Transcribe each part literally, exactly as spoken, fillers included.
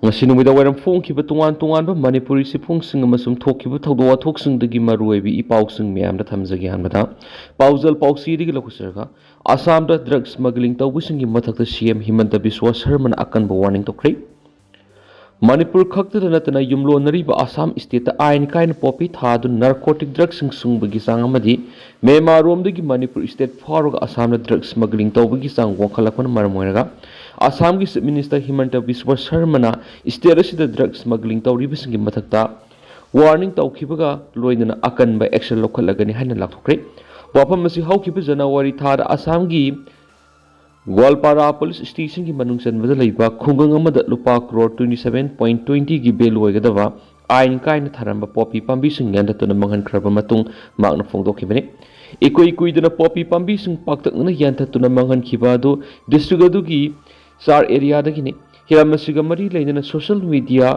ꯉꯁꯤ ꯅꯨꯃꯤꯗꯥꯡ ꯋꯥꯏꯔꯝ ꯐꯣꯡꯈꯤꯕ ꯇꯣꯉꯥꯟ ꯇꯣꯉꯥꯟꯕ ꯃꯅꯤꯄꯨꯔꯤ ꯆꯦꯐꯣꯡꯁꯤꯡ ꯑꯃꯁꯨꯡ ꯊꯣꯛꯈꯤꯕ ꯊꯧꯗꯣꯛ ꯋꯥꯊꯣꯛꯁꯤꯡꯗꯒꯤ ꯃꯔꯨꯑꯣꯏꯕ ꯏ ꯄꯥꯎꯁꯤꯡ ꯃꯌꯥꯝꯗ ꯊꯝꯖꯒꯦ꯫ ꯑꯍꯥꯟꯕꯗ ꯄꯥꯎꯖꯦꯜ ꯄꯥꯎꯆꯦꯗꯒꯤ ꯂꯧꯈꯠꯆꯔꯒ, ꯑꯁꯥꯝꯗ ꯗ꯭ꯔꯒ ꯁ꯭ꯃꯒ꯭ꯂꯤꯡ ꯇꯧꯕꯁꯤꯡꯒꯤ ꯃꯊꯛꯇ ꯁꯤ ꯑꯦꯝ ꯍꯤꯃꯟꯇ ꯕꯤꯁ꯭ꯋ ꯁꯔꯃꯅ ꯑꯀꯟꯕ ꯋꯥꯔꯅꯤꯡ ꯇꯧꯈ꯭ꯔꯦ꯫ ꯃꯅꯤꯄꯨꯔ ꯈꯛꯇꯗ ꯅꯠꯇꯅ ꯌꯨꯝꯂꯣꯟꯅꯔꯤꯕ ꯑꯁꯥꯝ ꯁ꯭ꯇꯦꯠꯇ ꯑꯥꯏꯟ ꯀꯥꯏꯅ ꯄꯣꯄꯤ ꯊꯥꯗꯨꯅ ꯅꯥꯔꯀꯣꯇꯤꯛ ꯗ꯭ꯔꯒꯁꯤꯡ ꯁꯨꯡꯕꯒꯤ ꯆꯥꯡ ꯑꯃꯗꯤ ꯃ꯭ꯌꯥꯟꯃꯥꯔꯔꯣꯝꯗꯒꯤ ꯃꯅꯤꯄꯨꯔ ꯁ꯭ꯇꯦꯠ ꯐꯥꯎꯔꯒ ꯑꯁꯥꯝꯗ ꯗ꯭ꯔꯒ ꯁ꯭ꯃꯒ꯭ꯂꯤꯡ ꯇꯧꯕꯒꯤ ꯆꯥꯡ ꯋꯥꯡꯈꯠꯂꯛꯄꯅ ꯃꯔꯝ ꯑꯣꯏꯔꯒ, ꯑꯁꯥꯝꯒꯤ ꯆꯤꯐ ꯃꯤꯅꯤꯁꯇꯔ ꯍꯤꯃꯟꯇ ꯕꯤꯁ꯭ꯋ ꯁꯔꯃꯅ ꯁ꯭ꯇꯦꯠ ꯑꯁꯤꯗ ꯗ꯭ꯔꯒ ꯁ꯭ꯃꯒ꯭ꯂꯤꯡ ꯇꯧꯔꯤꯕꯁꯤꯡꯒꯤ ꯃꯊꯛꯇ ꯋꯥꯔꯅꯤꯡ ꯇꯧꯈꯤꯕꯒ ꯂꯣꯏꯅꯅ ꯑꯀꯟꯕ ꯑꯦꯛꯁꯟ ꯂꯧꯈꯠꯂꯒꯅꯤ ꯍꯥꯏꯅ ꯂꯥꯎꯊꯣꯛꯈ꯭ꯔꯦ꯫ ꯋꯥꯐꯝ ꯑꯁꯤ ꯍꯧꯈꯤꯕ ꯖꯅꯋꯥꯔꯤ ꯊꯥꯗ ꯑꯁꯥꯝꯒꯤ ꯒꯣꯜꯄꯥꯔꯥ ꯄꯨꯂꯤꯁ ꯁ꯭ꯇꯦꯁꯟꯒꯤ ꯃꯅꯨꯡ ꯆꯟꯕꯗ ꯂꯩꯕ ꯈꯨꯡꯒꯪ ꯑꯃꯗ ꯂꯨꯄꯥ ꯀ꯭ꯔꯣꯔ ꯇ꯭ꯋꯦꯟꯇꯤ ꯁꯚꯦꯟ ꯄꯣꯏꯟ ꯇ꯭ꯋꯦꯟꯇꯤꯒꯤ ꯚꯦꯂꯨ ꯑꯣꯏꯒꯗꯕ ꯑꯥꯏꯟ ꯀꯥꯏꯅ ꯊꯥꯔꯝꯕ ꯄꯣꯄꯤ ꯄꯥꯝꯕꯤꯁꯤꯡ ꯌꯥꯟꯊꯠꯇꯨꯅ ꯃꯥꯡꯍꯟꯈ꯭ꯔꯕ ꯃꯇꯨꯡ ꯃꯍꯥꯛꯅ ꯐꯣꯡꯗꯣꯛꯈꯤꯕꯅꯤ꯫ ꯏꯀꯨꯏ ꯀꯨꯏꯗꯅ ꯄꯣꯄꯤ ꯄꯥꯝꯕꯤꯁꯤꯡ ꯄꯥꯛꯇꯛꯅꯅ ꯌꯥꯟꯊꯠꯇꯨꯅ ꯃꯥꯡꯍꯟꯈꯤꯕ ꯑꯗꯨ ꯗꯤꯁꯇ꯭ꯔꯤꯛ ꯑꯗꯨꯒꯤ ꯆꯥꯔ ꯑꯦꯔꯤꯌꯥꯗꯒꯤꯅꯤ꯫ ꯍꯤꯔꯝ ꯑꯁꯤꯒ ꯃꯔꯤ ꯂꯩꯅꯅ ꯁꯣꯁꯤꯌꯦꯜ ꯃꯤꯗꯤꯌꯥ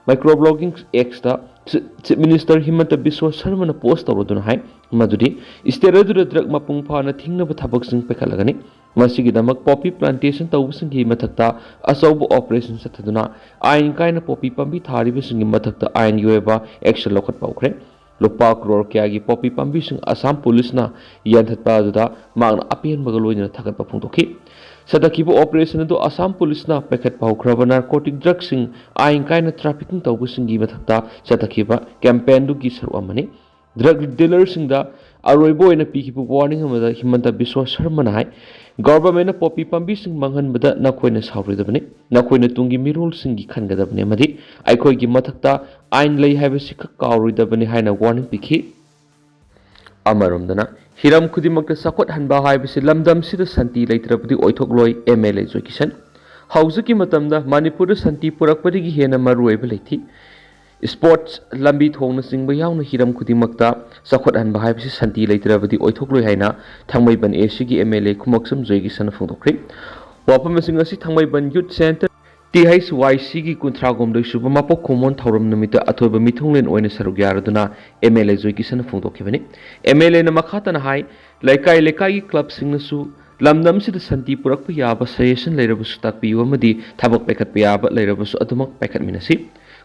ꯃꯥꯏꯀ꯭ꯔꯣ ꯕ꯭ꯂꯣꯒꯤꯡ ꯑꯦꯛꯁꯇ ꯆꯤ-, ꯆꯤꯐ ꯃꯤꯅꯤꯁꯇꯔ ꯍꯤꯃꯟꯇ ꯕꯤꯁ꯭ꯋ ꯁꯔꯃꯅ ꯄꯣꯁ꯭ꯠ ꯇꯧꯔꯗꯨꯅ ꯍꯥꯏ ꯃꯗꯨꯗꯤ ꯁ꯭ꯇꯦꯠ ꯑꯗꯨꯗ ꯗ꯭ꯔꯒ ꯃꯄꯨꯡ ꯐꯥꯅ ꯊꯤꯡꯅꯕ ꯊꯕꯛꯁꯤꯡ ꯄꯥꯏꯈꯠꯂꯒꯅꯤ꯫ ꯃꯁꯤꯒꯤꯗꯃꯛ ꯄꯣꯄꯤ ꯄ꯭ꯂꯥꯟꯇꯦꯁꯟ ꯇꯧꯕꯁꯤꯡꯒꯤ ꯃꯊꯛꯇ ꯑꯆꯧꯕ ꯑꯣꯄꯔꯦꯁꯟ ꯆꯠꯊꯗꯨꯅ ꯑꯥꯏꯟ ꯀꯥꯏꯅ ꯄꯣꯄꯤ ꯄꯥꯝꯕꯤ ꯊꯥꯔꯤꯕꯁꯤꯡꯒꯤ ꯃꯊꯛꯇ ꯑꯥꯏꯟꯒꯤ ꯑꯣꯏꯕ ꯑꯦꯛꯁꯟ ꯂꯧꯈꯠꯄ ꯍꯧꯈ꯭ꯔꯦ꯫ ꯂꯨꯄꯥ ꯀ꯭ꯔꯣꯔ ꯀꯌꯥꯒꯤ ꯄꯣꯄꯤ ꯄꯥꯝꯕꯤꯁꯤꯡ ꯑꯁꯥꯝ ꯄꯨꯂꯤꯁꯅ ꯌꯥꯟꯊꯠꯄ ꯑꯗꯨꯗ ꯃꯍꯥꯛꯅ ꯑꯄꯦꯟꯕꯒ ꯂꯣꯏꯅꯅ ꯊꯥꯒꯠꯄ ꯐꯣꯡꯗꯣꯛꯈꯤ꯫ ꯆꯠꯊꯈꯤꯕ ꯑꯣꯄꯔꯦꯁꯟ ꯑꯗꯨ ꯑꯁꯥꯝ ꯄꯨꯂꯤꯁꯅ ꯄꯥꯏꯈꯠꯄ ꯍꯧꯈ꯭ꯔꯕ ꯅꯥꯔꯀꯣꯇꯤꯛ ꯗ꯭ꯔꯒꯁꯤꯡ ꯑꯥꯏꯟ ꯀꯥꯏꯅ ꯇ꯭ꯔꯥꯐꯤꯀꯤꯡ ꯇꯧꯕꯁꯤꯡꯒꯤ ꯃꯊꯛꯇ ꯆꯠꯊꯈꯤꯕ ꯀꯦꯝꯄꯦꯟꯗꯨꯒꯤ ꯁꯔꯨꯛ ꯑꯃꯅꯤ꯫ ꯗ꯭ꯔꯒ ꯗꯤꯂꯔꯁꯤꯡꯗ ꯑꯔꯣꯏꯕ ꯑꯣꯏꯅ ꯄꯤꯈꯤꯕ ꯋꯥꯔꯅꯤꯡ ꯑꯃꯗ ꯍꯤꯃꯟꯇ ꯕꯤꯁ꯭ꯋ ꯁꯔꯃꯅ ꯍꯥꯏ, ꯒꯚꯔꯟꯃꯦꯟꯠꯅ ꯄꯣꯄꯤ ꯄꯥꯝꯕꯤꯁꯤꯡ ꯃꯥꯡꯍꯟꯕꯗ ꯅꯈꯣꯏꯅ ꯁꯥꯎꯔꯣꯏꯗꯕꯅꯤ, ꯅꯈꯣꯏꯅ ꯇꯨꯡꯒꯤ ꯃꯤꯔꯣꯜꯁꯤꯡꯒꯤ ꯈꯟꯒꯗꯕꯅꯤ ꯑꯃꯗꯤ ꯑꯩꯈꯣꯏꯒꯤ ꯃꯊꯛꯇ ꯑꯥꯏꯟ ꯂꯩ ꯍꯥꯏꯕꯁꯤ ꯈꯛ ꯀꯥꯎꯔꯣꯏꯗꯕꯅꯤ ꯍꯥꯏꯅ ꯋꯥꯔꯅꯤꯡ ꯄꯤꯈꯤ꯫ ꯑꯃꯔꯣꯝꯗꯅ ꯍꯤꯔꯝ ꯈꯨꯗꯤꯡꯃꯛꯇ ꯆꯥꯎꯈꯠꯍꯟꯕ ꯍꯥꯏꯕꯁꯤ ꯂꯝꯗꯝꯁꯤꯗ ꯁꯥꯟꯇꯤ ꯂꯩꯇ꯭ꯔꯕꯗꯤ ꯑꯣꯏꯊꯣꯛꯂꯣꯏ, ꯑꯦꯝ ꯑꯦꯜ ꯑꯦ ꯖꯣꯏꯀꯤꯁꯟ꯫ ꯍꯧꯖꯤꯛꯀꯤ ꯃꯇꯝꯗ ꯃꯅꯤꯄꯨꯔꯗ ꯁꯥꯟꯇꯤ ꯄꯨꯔꯛꯄꯗꯒꯤ ꯍꯦꯟꯅ ꯃꯔꯨꯑꯣꯏꯕ ꯂꯩꯇꯦ꯫ ꯁ꯭ꯄꯣꯔꯠꯁ, ꯂꯝꯕꯤ ꯊꯣꯡꯅꯆꯤꯡꯕ ꯌꯥꯎꯅ ꯍꯤꯔꯝ ꯈꯨꯗꯤꯡꯃꯛꯇ ꯆꯥꯎꯈꯠꯍꯟꯕ ꯍꯥꯏꯕꯁꯤ ꯁꯥꯟꯇꯤ ꯂꯩꯇ꯭ꯔꯕꯗꯤ ꯑꯣꯏꯊꯣꯛꯂꯣꯏ ꯍꯥꯏꯅ ꯊꯥꯡꯃꯩꯕꯟ ꯑꯦ ꯁꯤꯒꯤ ꯑꯦꯝ ꯑꯦꯜ ꯑꯦ ꯈꯨꯃꯛꯁꯝ ꯖꯣꯏꯀꯤꯁꯟꯅ ꯐꯣꯡꯗꯣꯛꯈ꯭ꯔꯦ꯫ ꯋꯥꯐꯝꯁꯤꯡ ꯑꯁꯤ ꯊꯥꯡꯃꯩꯕꯟ ꯌꯨꯠ ꯁꯦꯟꯇꯔ, ꯇꯤ ꯑꯩꯆ ꯋꯥꯏ ꯁꯤꯒꯤ ꯀꯨꯟꯊ꯭ꯔꯥꯍꯨꯝꯗꯣꯏ ꯁꯨꯕ ꯃꯄꯣꯛ ꯀꯨꯝꯑꯣꯟ ꯊꯧꯔꯝ ꯅꯨꯃꯤꯠꯇ ꯑꯊꯣꯏꯕ ꯃꯤꯊꯨꯡꯂꯦꯟ ꯑꯣꯏꯅ ꯁꯔꯨꯛ ꯌꯥꯔꯗꯨꯅ ꯑꯦꯝ ꯑꯦꯜ ꯑꯦ ꯖꯣꯏꯀꯤꯁꯟꯅ ꯐꯣꯡꯗꯣꯛꯈꯤꯕꯅꯤ꯫ ꯑꯦꯝ ꯑꯦꯜ ꯑꯦꯅ ꯃꯈꯥ ꯇꯥꯅ ꯍꯥꯏ, ꯂꯩꯀꯥꯏ ꯂꯩꯀꯥꯏꯒꯤ ꯀ꯭ꯂꯕꯁꯤꯡꯅꯁꯨ ꯂꯝꯗꯝꯁꯤꯗ ꯁꯥꯟꯇꯤ ꯄꯨꯔꯛꯄ ꯌꯥꯕ suggestion ꯂꯩꯔꯕꯁꯨ ꯇꯥꯛꯄꯤꯌꯨ ꯑꯃꯗꯤ ꯊꯕꯛ ꯄꯥꯏꯈꯠꯄ ꯌꯥꯕ ꯂꯩꯔꯕꯁꯨ ꯑꯗꯨꯃꯛ ꯄꯥꯏꯈꯠꯃꯤꯟꯅꯁꯤ꯫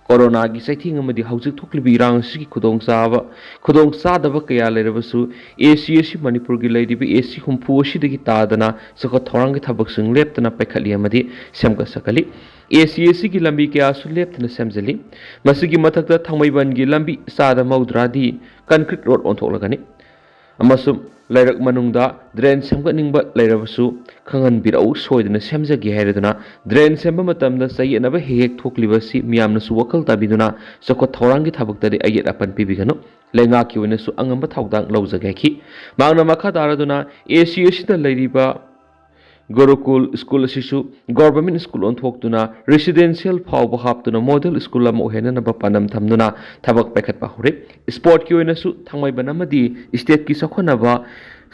ꯀꯣꯔꯣꯅꯥꯒꯤ ꯆꯩꯊꯦꯡ ꯑꯃꯗꯤ ꯍꯧꯖꯤꯛ ꯊꯣꯛꯂꯤꯕ ꯏꯔꯥꯡ ꯑꯁꯤꯒꯤ ꯈꯨꯗꯣꯡꯆꯥꯕ, ꯈꯨꯗꯣꯡꯆꯥꯗꯕ ꯀꯌꯥ ꯂꯩꯔꯕꯁꯨ, ꯑꯦ ꯁꯤ ꯑꯦ ꯁꯤ ꯃꯅꯤꯄꯨꯔꯒꯤ ꯂꯩꯔꯤꯕ ꯑꯦ ꯁꯤ ꯍꯨꯝꯐꯨ ꯑꯁꯤꯗꯒꯤ ꯇꯥꯗꯅ ꯆꯥꯎꯈꯠ ꯊꯧꯔꯥꯡꯒꯤ ꯊꯕꯛꯁꯤꯡ ꯂꯦꯞꯇꯅ ꯄꯥꯏꯈꯠꯂꯤ ꯑꯃꯗꯤ ꯁꯦꯝꯒꯠ ꯁꯥꯒꯠꯂꯤ꯫ ꯑꯦ ꯁꯤ ꯑꯦ ꯁꯤꯒꯤ ꯂꯝꯕꯤ ꯀꯌꯥꯁꯨ ꯂꯦꯞꯇꯅ ꯁꯦꯝꯖꯤꯜꯂꯤ꯫ ꯃꯁꯤꯒꯤ ꯃꯊꯛꯇ ꯊꯥꯡꯃꯩꯕꯟꯒꯤ ꯂꯝꯕꯤ ꯆꯥꯗ ꯃꯧꯗ꯭ꯔꯥꯗꯤ concrete road ꯑꯣꯟꯊꯣꯛꯂꯒꯅꯤ꯫ ꯑꯃꯁꯨꯡ ꯂꯩꯔꯛ ꯃꯅꯨꯡꯗ drain ꯁꯦꯝꯒꯠꯅꯤꯡꯕ ꯂꯩꯔꯕꯁꯨ ꯈꯪꯍꯟꯕꯤꯔꯛꯎ, ꯁꯣꯏꯗꯅ ꯁꯦꯝꯖꯒꯦ ꯍꯥꯏꯔꯗꯨꯅ drain ꯁꯦꯝꯕ ꯃꯇꯝꯗ ꯆꯌꯦꯠꯅꯕ ꯍꯦꯛ ꯍꯦꯛ ꯊꯣꯛꯂꯤꯕ ꯑꯁꯤ ꯃꯤꯌꯥꯝꯅꯁꯨ ꯋꯥꯈꯜ ꯇꯥꯕꯤꯗꯨꯅ ꯆꯥꯎꯈꯠ ꯊꯧꯔꯥꯡꯒꯤ ꯊꯕꯛꯇꯗꯤ ꯑꯌꯦꯠ ꯑꯄꯟ ꯄꯤꯕꯤꯒꯅꯨ꯫ ꯂꯩꯉꯥꯛꯀꯤ ꯑꯣꯏꯅꯁꯨ ꯑꯉꯝꯕ ꯊꯧꯗꯥꯡ ꯂꯧꯖꯒꯦ ꯍꯥꯏꯈꯤ꯫ ꯃꯍꯥꯛꯅ ꯃꯈꯥ ꯇꯥꯔꯗꯨꯅ ꯑꯦ ꯁꯤ ꯑꯦ ꯁꯤꯗ ꯂꯩꯔꯤꯕ ꯒꯨꯔꯨꯀꯨꯜ ꯁ꯭ꯀꯨꯜ ꯑꯁꯤꯁꯨ government ꯁ꯭ꯀꯨꯜ ꯑꯣꯟꯊꯣꯛꯇꯨꯅ residential ꯐꯥꯎꯕ ꯍꯥꯞꯇꯨꯅ model ꯁ꯭ꯀꯨꯜ ꯑꯃ ꯑꯣꯏꯍꯟꯅꯅꯕ ꯄꯥꯟꯗꯝ ꯊꯝꯗꯨꯅ ꯊꯕꯛ ꯄꯥꯏꯈꯠꯄ ꯍꯧꯔꯦ꯫ Sportꯀꯤ ꯑꯣꯏꯅꯁꯨ ꯊꯥꯡꯃꯩꯕꯟ ꯑꯃꯗꯤ stateꯀꯤ ꯆꯥꯎꯈꯠꯅꯕ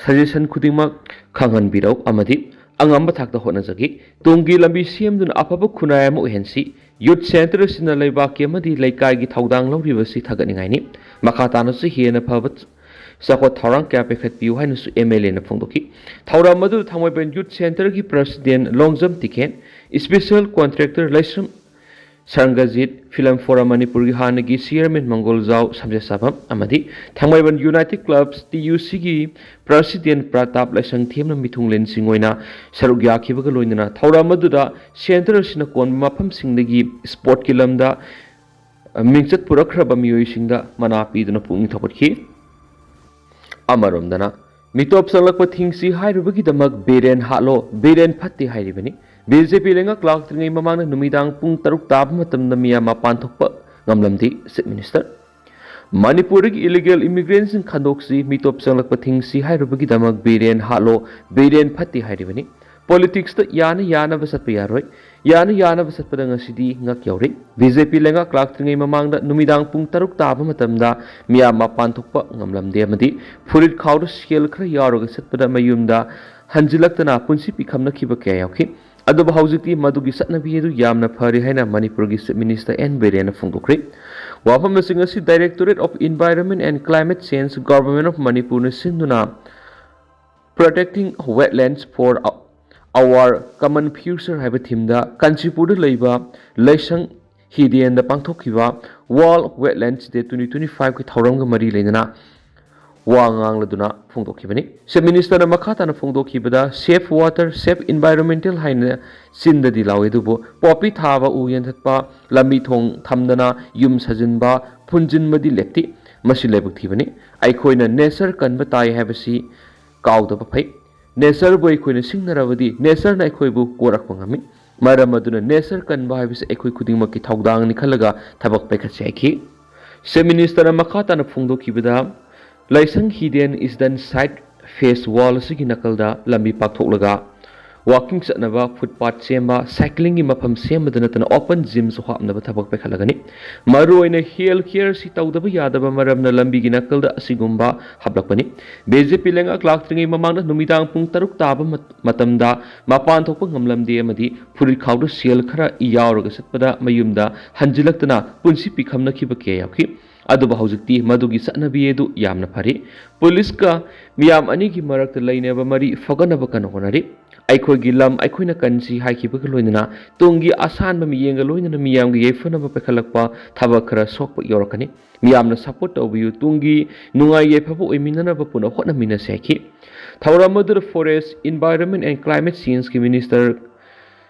suggestion ꯈꯨꯗꯤꯡꯃꯛ ꯈꯪꯍꯟꯕꯤꯔꯛꯎ ꯑꯃꯗꯤ ꯑꯉꯝꯕ ꯊꯥꯛꯇ ꯍꯣꯠꯅꯖꯒꯦ꯫ ꯇꯨꯡꯒꯤ ꯂꯝꯕꯤ ꯁꯦꯝꯗꯨꯅ ꯑꯐꯕ ꯈꯨꯟꯅꯥꯏ ꯑꯃ ꯑꯣꯏꯍꯟꯁꯤ꯫ Youth Centre ꯑꯁꯤꯅ ꯂꯩꯕꯥꯛꯀꯤ ꯑꯃꯗꯤ ꯂꯩꯀꯥꯏꯒꯤ ꯊꯧꯗꯥꯡ ꯂꯧꯔꯤꯕꯁꯤ ꯊꯥꯒꯠꯅꯤꯡꯉꯥꯏꯅꯤ꯫ ꯃꯈꯥ ꯇꯥꯅꯁꯨ ꯍꯦꯟꯅ ꯐꯕ ꯆꯥꯎꯈꯠ ꯊꯧꯔꯥꯡ ꯀꯌꯥ ꯄꯥꯏꯈꯠꯄꯤꯌꯨ ꯍꯥꯏꯅꯁꯨ ꯑꯦꯝ ꯑꯦꯜ ꯑꯦꯅ ꯐꯣꯡꯗꯣꯛꯈꯤ꯫ ꯊꯧꯔꯝ ꯑꯗꯨꯗ ꯊꯥꯡꯃꯩꯕꯟ Youth Centreꯒꯤ President Longjam ꯇꯤꯀꯦꯟ, Special Contractor ꯂꯩꯁ꯭ꯔꯝ ꯁꯔꯪꯒꯖꯤꯠ, Film Forum ꯃꯅꯤꯄꯨꯔꯒꯤ ꯍꯥꯟꯅꯒꯤ chairman ꯃꯪꯒꯣꯜꯖꯥꯎ ꯁꯝꯖꯦꯠꯁꯥꯕꯝ ꯑꯃꯗꯤ ꯊꯥꯡꯃꯩꯕꯟ United Clubs T U Cꯒꯤ President Pratap ꯂꯥꯏꯁꯪꯊꯦꯝꯅ ꯃꯤꯊꯨꯡꯂꯦꯟꯁꯤꯡ ꯑꯣꯏꯅ ꯁꯔꯨꯛ ꯌꯥꯈꯤꯕꯒ ꯂꯣꯏꯅꯅ ꯊꯧꯔꯝ ꯑꯗꯨꯗ centre ꯑꯁꯤꯅ ꯀꯣꯟꯕ ꯃꯐꯝꯁꯤꯡꯗꯒꯤ sportꯀꯤ ꯂꯝꯗ ꯃꯤꯡꯆꯠ ꯄꯨꯔꯛꯈ꯭ꯔꯕ ꯃꯤꯑꯣꯏꯁꯤꯡꯗ ꯃꯅꯥ ꯄꯤꯗꯨꯅ ꯄꯨꯛꯅꯤꯡ ꯊꯧꯒꯠꯈꯤ꯫ ꯑꯃꯔꯣꯝꯗꯅ ꯃꯤꯇꯣꯞ ꯆꯪꯂꯛꯄ ꯊꯤꯡꯁꯤ ꯍꯥꯏꯔꯨꯕꯒꯤꯗꯃꯛ ꯕꯤꯔꯦꯟ ꯍꯥꯠꯂꯣ, ꯕꯤꯔꯦꯟ ꯐꯠꯇꯦ ꯍꯥꯏꯔꯤꯕꯅꯤ꯫ ꯕꯤ ꯖꯦ ꯄꯤ ꯂꯩꯉꯥꯛ ꯂꯥꯛꯇ꯭ꯔꯤꯉꯩ ꯃꯃꯥꯡꯗ ꯅꯨꯃꯤꯗꯥꯡ ꯄꯨꯡ ꯇꯔꯨꯛ ꯇꯥꯕ ꯃꯇꯝꯗ ꯃꯤꯌꯥꯝ ꯃꯄꯥꯟ ꯊꯣꯛꯄ ꯉꯝꯂꯝꯗꯦ꯫ Chief Minister, ꯃꯅꯤꯄꯨꯔꯗꯒꯤ illegal immigrantꯁꯤꯡ ꯈꯟꯗꯣꯛꯁꯤ, ꯃꯤꯇꯣꯞ ꯆꯪꯂꯛꯄ ꯊꯤꯡꯁꯤ ꯍꯥꯏꯔꯨꯕꯒꯤꯗꯃꯛ ꯕꯤꯔꯦꯟ ꯍꯥꯠꯂꯣ, ꯕꯤꯔꯦꯟ ꯐꯠꯇꯦ ꯍꯥꯏꯔꯤꯕꯅꯤ꯫ Politicsꯇ ꯌꯥꯅ ꯌꯥꯅꯕ ꯆꯠꯄ ꯌꯥꯔꯣꯏ꯫ ꯌꯥꯅ ꯌꯥꯅꯕ ꯆꯠꯄꯗ ꯉꯁꯤꯗꯤ ꯉꯛ ꯌꯧꯔꯦ꯫ ꯕꯤ ꯖꯦ ꯄꯤ ꯂꯩꯉꯥꯛ ꯂꯥꯛꯇ꯭ꯔꯤꯉꯩ ꯃꯃꯥꯡꯗ ꯅꯨꯃꯤꯗꯥꯡ ꯄꯨꯡ ꯇꯔꯨꯛ ꯇꯥꯕ ꯃꯇꯝꯗ ꯃꯤꯌꯥꯝ ꯃꯄꯥꯟ ꯊꯣꯛꯄ ꯉꯝꯂꯝꯗꯦ ꯑꯃꯗꯤ ꯐꯨꯔꯤꯠ ꯈꯥꯎꯗ ꯁꯦꯜ ꯈꯔ ꯌꯥꯎꯔꯒ ꯆꯠꯄꯗ ꯃꯌꯨꯝꯗ ꯍꯟꯖꯤꯜꯂꯛꯇꯅ ꯄꯨꯟꯁꯤ ꯄꯤꯈꯝꯅꯈꯤꯕ ꯀꯌꯥ ꯌꯥꯎꯈꯤ꯫ ꯑꯗꯨꯕꯨ ꯍꯧꯖꯤꯛꯇꯤ ꯃꯗꯨꯒꯤ ꯆꯠꯅꯕꯤ ꯑꯗꯨ ꯌꯥꯝꯅ ꯐꯔꯦ ꯍꯥꯏꯅ ꯃꯅꯤꯄꯨꯔꯒꯤ Chief Minister ꯑꯦꯟ ꯕꯤꯔꯦꯟꯅ ꯐꯣꯡꯗꯣꯛꯈ꯭ꯔꯦ꯫ ꯋꯥꯐꯝꯁꯤꯡ ꯑꯁꯤ Directorate of Environment and Climate Change, Government of ꯃꯅꯤꯄꯨꯔꯅ ꯁꯤꯟꯗꯨꯅ Protecting Wetlands for Our Common Future ꯍꯥꯏꯕ ꯊꯤꯝꯗ ꯀꯥꯟꯆꯤꯄꯨꯔꯗ ꯂꯩꯕ ꯂꯩꯁꯪ ꯍꯤꯗꯦꯟꯗ ꯄꯥꯡꯊꯣꯛꯈꯤꯕ World Wetlands Day twenty twenty five ꯀꯤ ꯊꯧꯔꯝꯒ ꯃꯔꯤ ꯂꯩꯅꯅ ꯋꯥ ꯉꯥꯡꯂꯗꯨꯅ ꯐꯣꯡꯗꯣꯛꯈꯤꯕꯅꯤ꯫ ꯆꯤꯐ ꯃꯤꯅꯤꯁꯇꯔꯅ ꯃꯈꯥ ꯇꯥꯅ ꯐꯣꯡꯗꯣꯛꯈꯤꯕꯗ, "Save water, save environmental" ꯍꯥꯏꯅ ꯆꯤꯟꯗꯗꯤ ꯂꯥꯎꯏ, ꯑꯗꯨꯕꯨ ꯄꯣꯄꯤ ꯊꯥꯕ, ꯎ ꯌꯥꯟꯊꯠꯄ, ꯂꯝꯕꯤ ꯊꯣꯡ ꯊꯝꯗꯅ ꯌꯨꯝ ꯁꯥꯖꯤꯟꯕ, ꯐꯨꯟꯖꯤꯟꯕꯗꯤ ꯂꯦꯞꯇꯦ꯫ ꯃꯁꯤ ꯂꯥꯏꯕꯛ ꯊꯤꯕꯅꯤ꯫ ꯑꯩꯈꯣꯏꯅ ꯅꯦꯆꯔ ꯀꯟꯕ ꯇꯥꯏ ꯍꯥꯏꯕꯁꯤ ꯀꯥꯎꯗꯕ ꯐꯩ꯫ ꯅꯦꯆꯔꯕꯨ ꯑꯩꯈꯣꯏꯅ ꯁꯤꯡꯅꯔꯕꯗꯤ ꯅꯦꯆꯔꯅ ꯑꯩꯈꯣꯏꯕꯨ ꯀꯣꯔꯛꯄ ꯉꯝꯃꯤ꯫ ꯃꯔꯝ ꯑꯗꯨꯅ ꯅꯦꯆꯔ ꯀꯟꯕ ꯍꯥꯏꯕꯁꯤ ꯑꯩꯈꯣꯏ ꯈꯨꯗꯤꯡꯃꯛꯀꯤ ꯊꯧꯗꯥꯡꯅꯤ ꯈꯜꯂꯒ ꯊꯕꯛ ꯄꯥꯏꯈꯠꯁꯤ ꯍꯥꯏꯈꯤ꯫ ꯆꯤꯐ ꯃꯤꯅꯤꯁꯇꯔꯅ ꯃꯈꯥ ꯇꯥꯅ ꯐꯣꯡꯗꯣꯛꯈꯤꯕꯗ, ꯂꯥꯏꯁꯪ ꯍꯤꯗꯦꯟ ꯏꯁꯇꯟ ꯁꯥꯏꯠ ꯐꯦꯁ ꯋꯥꯜ ꯑꯁꯤꯒꯤ ꯅꯥꯀꯜꯗ ꯂꯝꯕꯤ ꯄꯥꯛꯊꯣꯛꯂꯒ ꯋꯥꯀꯤꯡ ꯆꯠꯅꯕ ꯐꯨꯠꯄꯥꯠ ꯁꯦꯝꯕ, ꯁꯥꯏꯀ꯭ꯂꯤꯡꯒꯤ ꯃꯐꯝ ꯁꯦꯝꯕꯗ ꯅꯠꯇꯅ ꯑꯣꯄꯟ ꯖꯤꯝꯁꯨ ꯍꯥꯞꯅꯕ ꯊꯕꯛ ꯄꯥꯏꯈꯠꯂꯒꯅꯤ꯫ ꯃꯔꯨꯑꯣꯏꯅ ꯍꯦꯜꯊ ꯀꯦꯌꯔꯁꯤ ꯇꯧꯗꯕ ꯌꯥꯗꯕ ꯃꯔꯝꯅ ꯂꯝꯕꯤꯒꯤ ꯅꯥꯀꯜꯗ ꯑꯁꯤꯒꯨꯝꯕ ꯍꯥꯞꯂꯛꯄꯅꯤ꯫ ꯕꯤ ꯖꯦ ꯄꯤ ꯂꯩꯉꯥꯛ ꯂꯥꯛꯇ꯭ꯔꯤꯉꯩ ꯃꯃꯥꯡꯗ ꯅꯨꯃꯤꯗꯥꯡ ꯄꯨꯡ ꯇꯔꯨꯛ ꯇꯥꯕ ꯃꯠ-, ꯃꯇꯝꯗ ꯃꯄꯥꯟ ꯊꯣꯛꯄ ꯉꯝꯂꯝꯗꯦ ꯑꯃꯗꯤ ꯐꯨꯔꯤꯠ ꯈꯥꯎꯗ ꯁꯦꯜ ꯈꯔ ꯌꯥꯎꯔꯒ ꯆꯠꯄꯗ ꯃꯌꯨꯝꯗ ꯍꯟꯖꯤꯜꯂꯛꯇꯅ ꯄꯨꯟꯁꯤ ꯄꯤꯈꯝꯅꯈꯤꯕ ꯀꯌꯥ ꯌꯥꯎꯈꯤ꯫ ꯑꯗꯨꯕꯨ ꯍꯧꯖꯤꯛꯇꯤ ꯃꯗꯨꯒꯤ ꯆꯠꯅꯕꯤ ꯑꯗꯨ ꯌꯥꯝꯅ ꯐꯔꯦ꯫ ꯄꯨꯂꯤꯁꯀ ꯃꯤꯌꯥꯝ ꯑꯅꯤꯒꯤ ꯃꯔꯛꯇ ꯂꯩꯅꯕ ꯃꯔꯤ ꯐꯒꯠꯅꯕ ꯀꯟꯅ ꯍꯣꯠꯅꯔꯤ꯫ "ꯑꯩꯈꯣꯏꯒꯤ ꯂꯝ ꯑꯩꯈꯣꯏꯅ ꯀꯟꯁꯤ" ꯍꯥꯏꯈꯤꯕꯒ ꯂꯣꯏꯅꯅ ꯇꯨꯡꯒꯤ ꯑꯁꯥꯟꯕ ꯃꯤꯠꯌꯦꯡꯒ ꯂꯣꯏꯅꯅ ꯃꯤꯌꯥꯝꯒꯤ ꯌꯥꯏꯐꯅꯕ ꯄꯥꯏꯈꯠꯂꯛꯄ ꯊꯕꯛ ꯈꯔ ꯁꯣꯛꯄ ꯌꯥꯎꯔꯛꯀꯅꯤ꯫ ꯃꯤꯌꯥꯝꯅ ꯁꯄꯣꯔꯠ ꯇꯧꯕꯤꯌꯨ, ꯇꯨꯡꯒꯤ ꯅꯨꯡꯉꯥꯏ ꯌꯥꯏꯐꯕ ꯑꯣꯏꯃꯤꯟꯅꯅꯕ ꯄꯨꯟꯅ ꯍꯣꯠꯅꯃꯤꯟꯅꯁꯤ ꯍꯥꯏꯈꯤ꯫ ꯊꯧꯔꯝ ꯑꯗꯨꯗ Forest, Environment and Climate Change ꯀꯤ ꯃꯤꯅꯤꯁꯇꯔ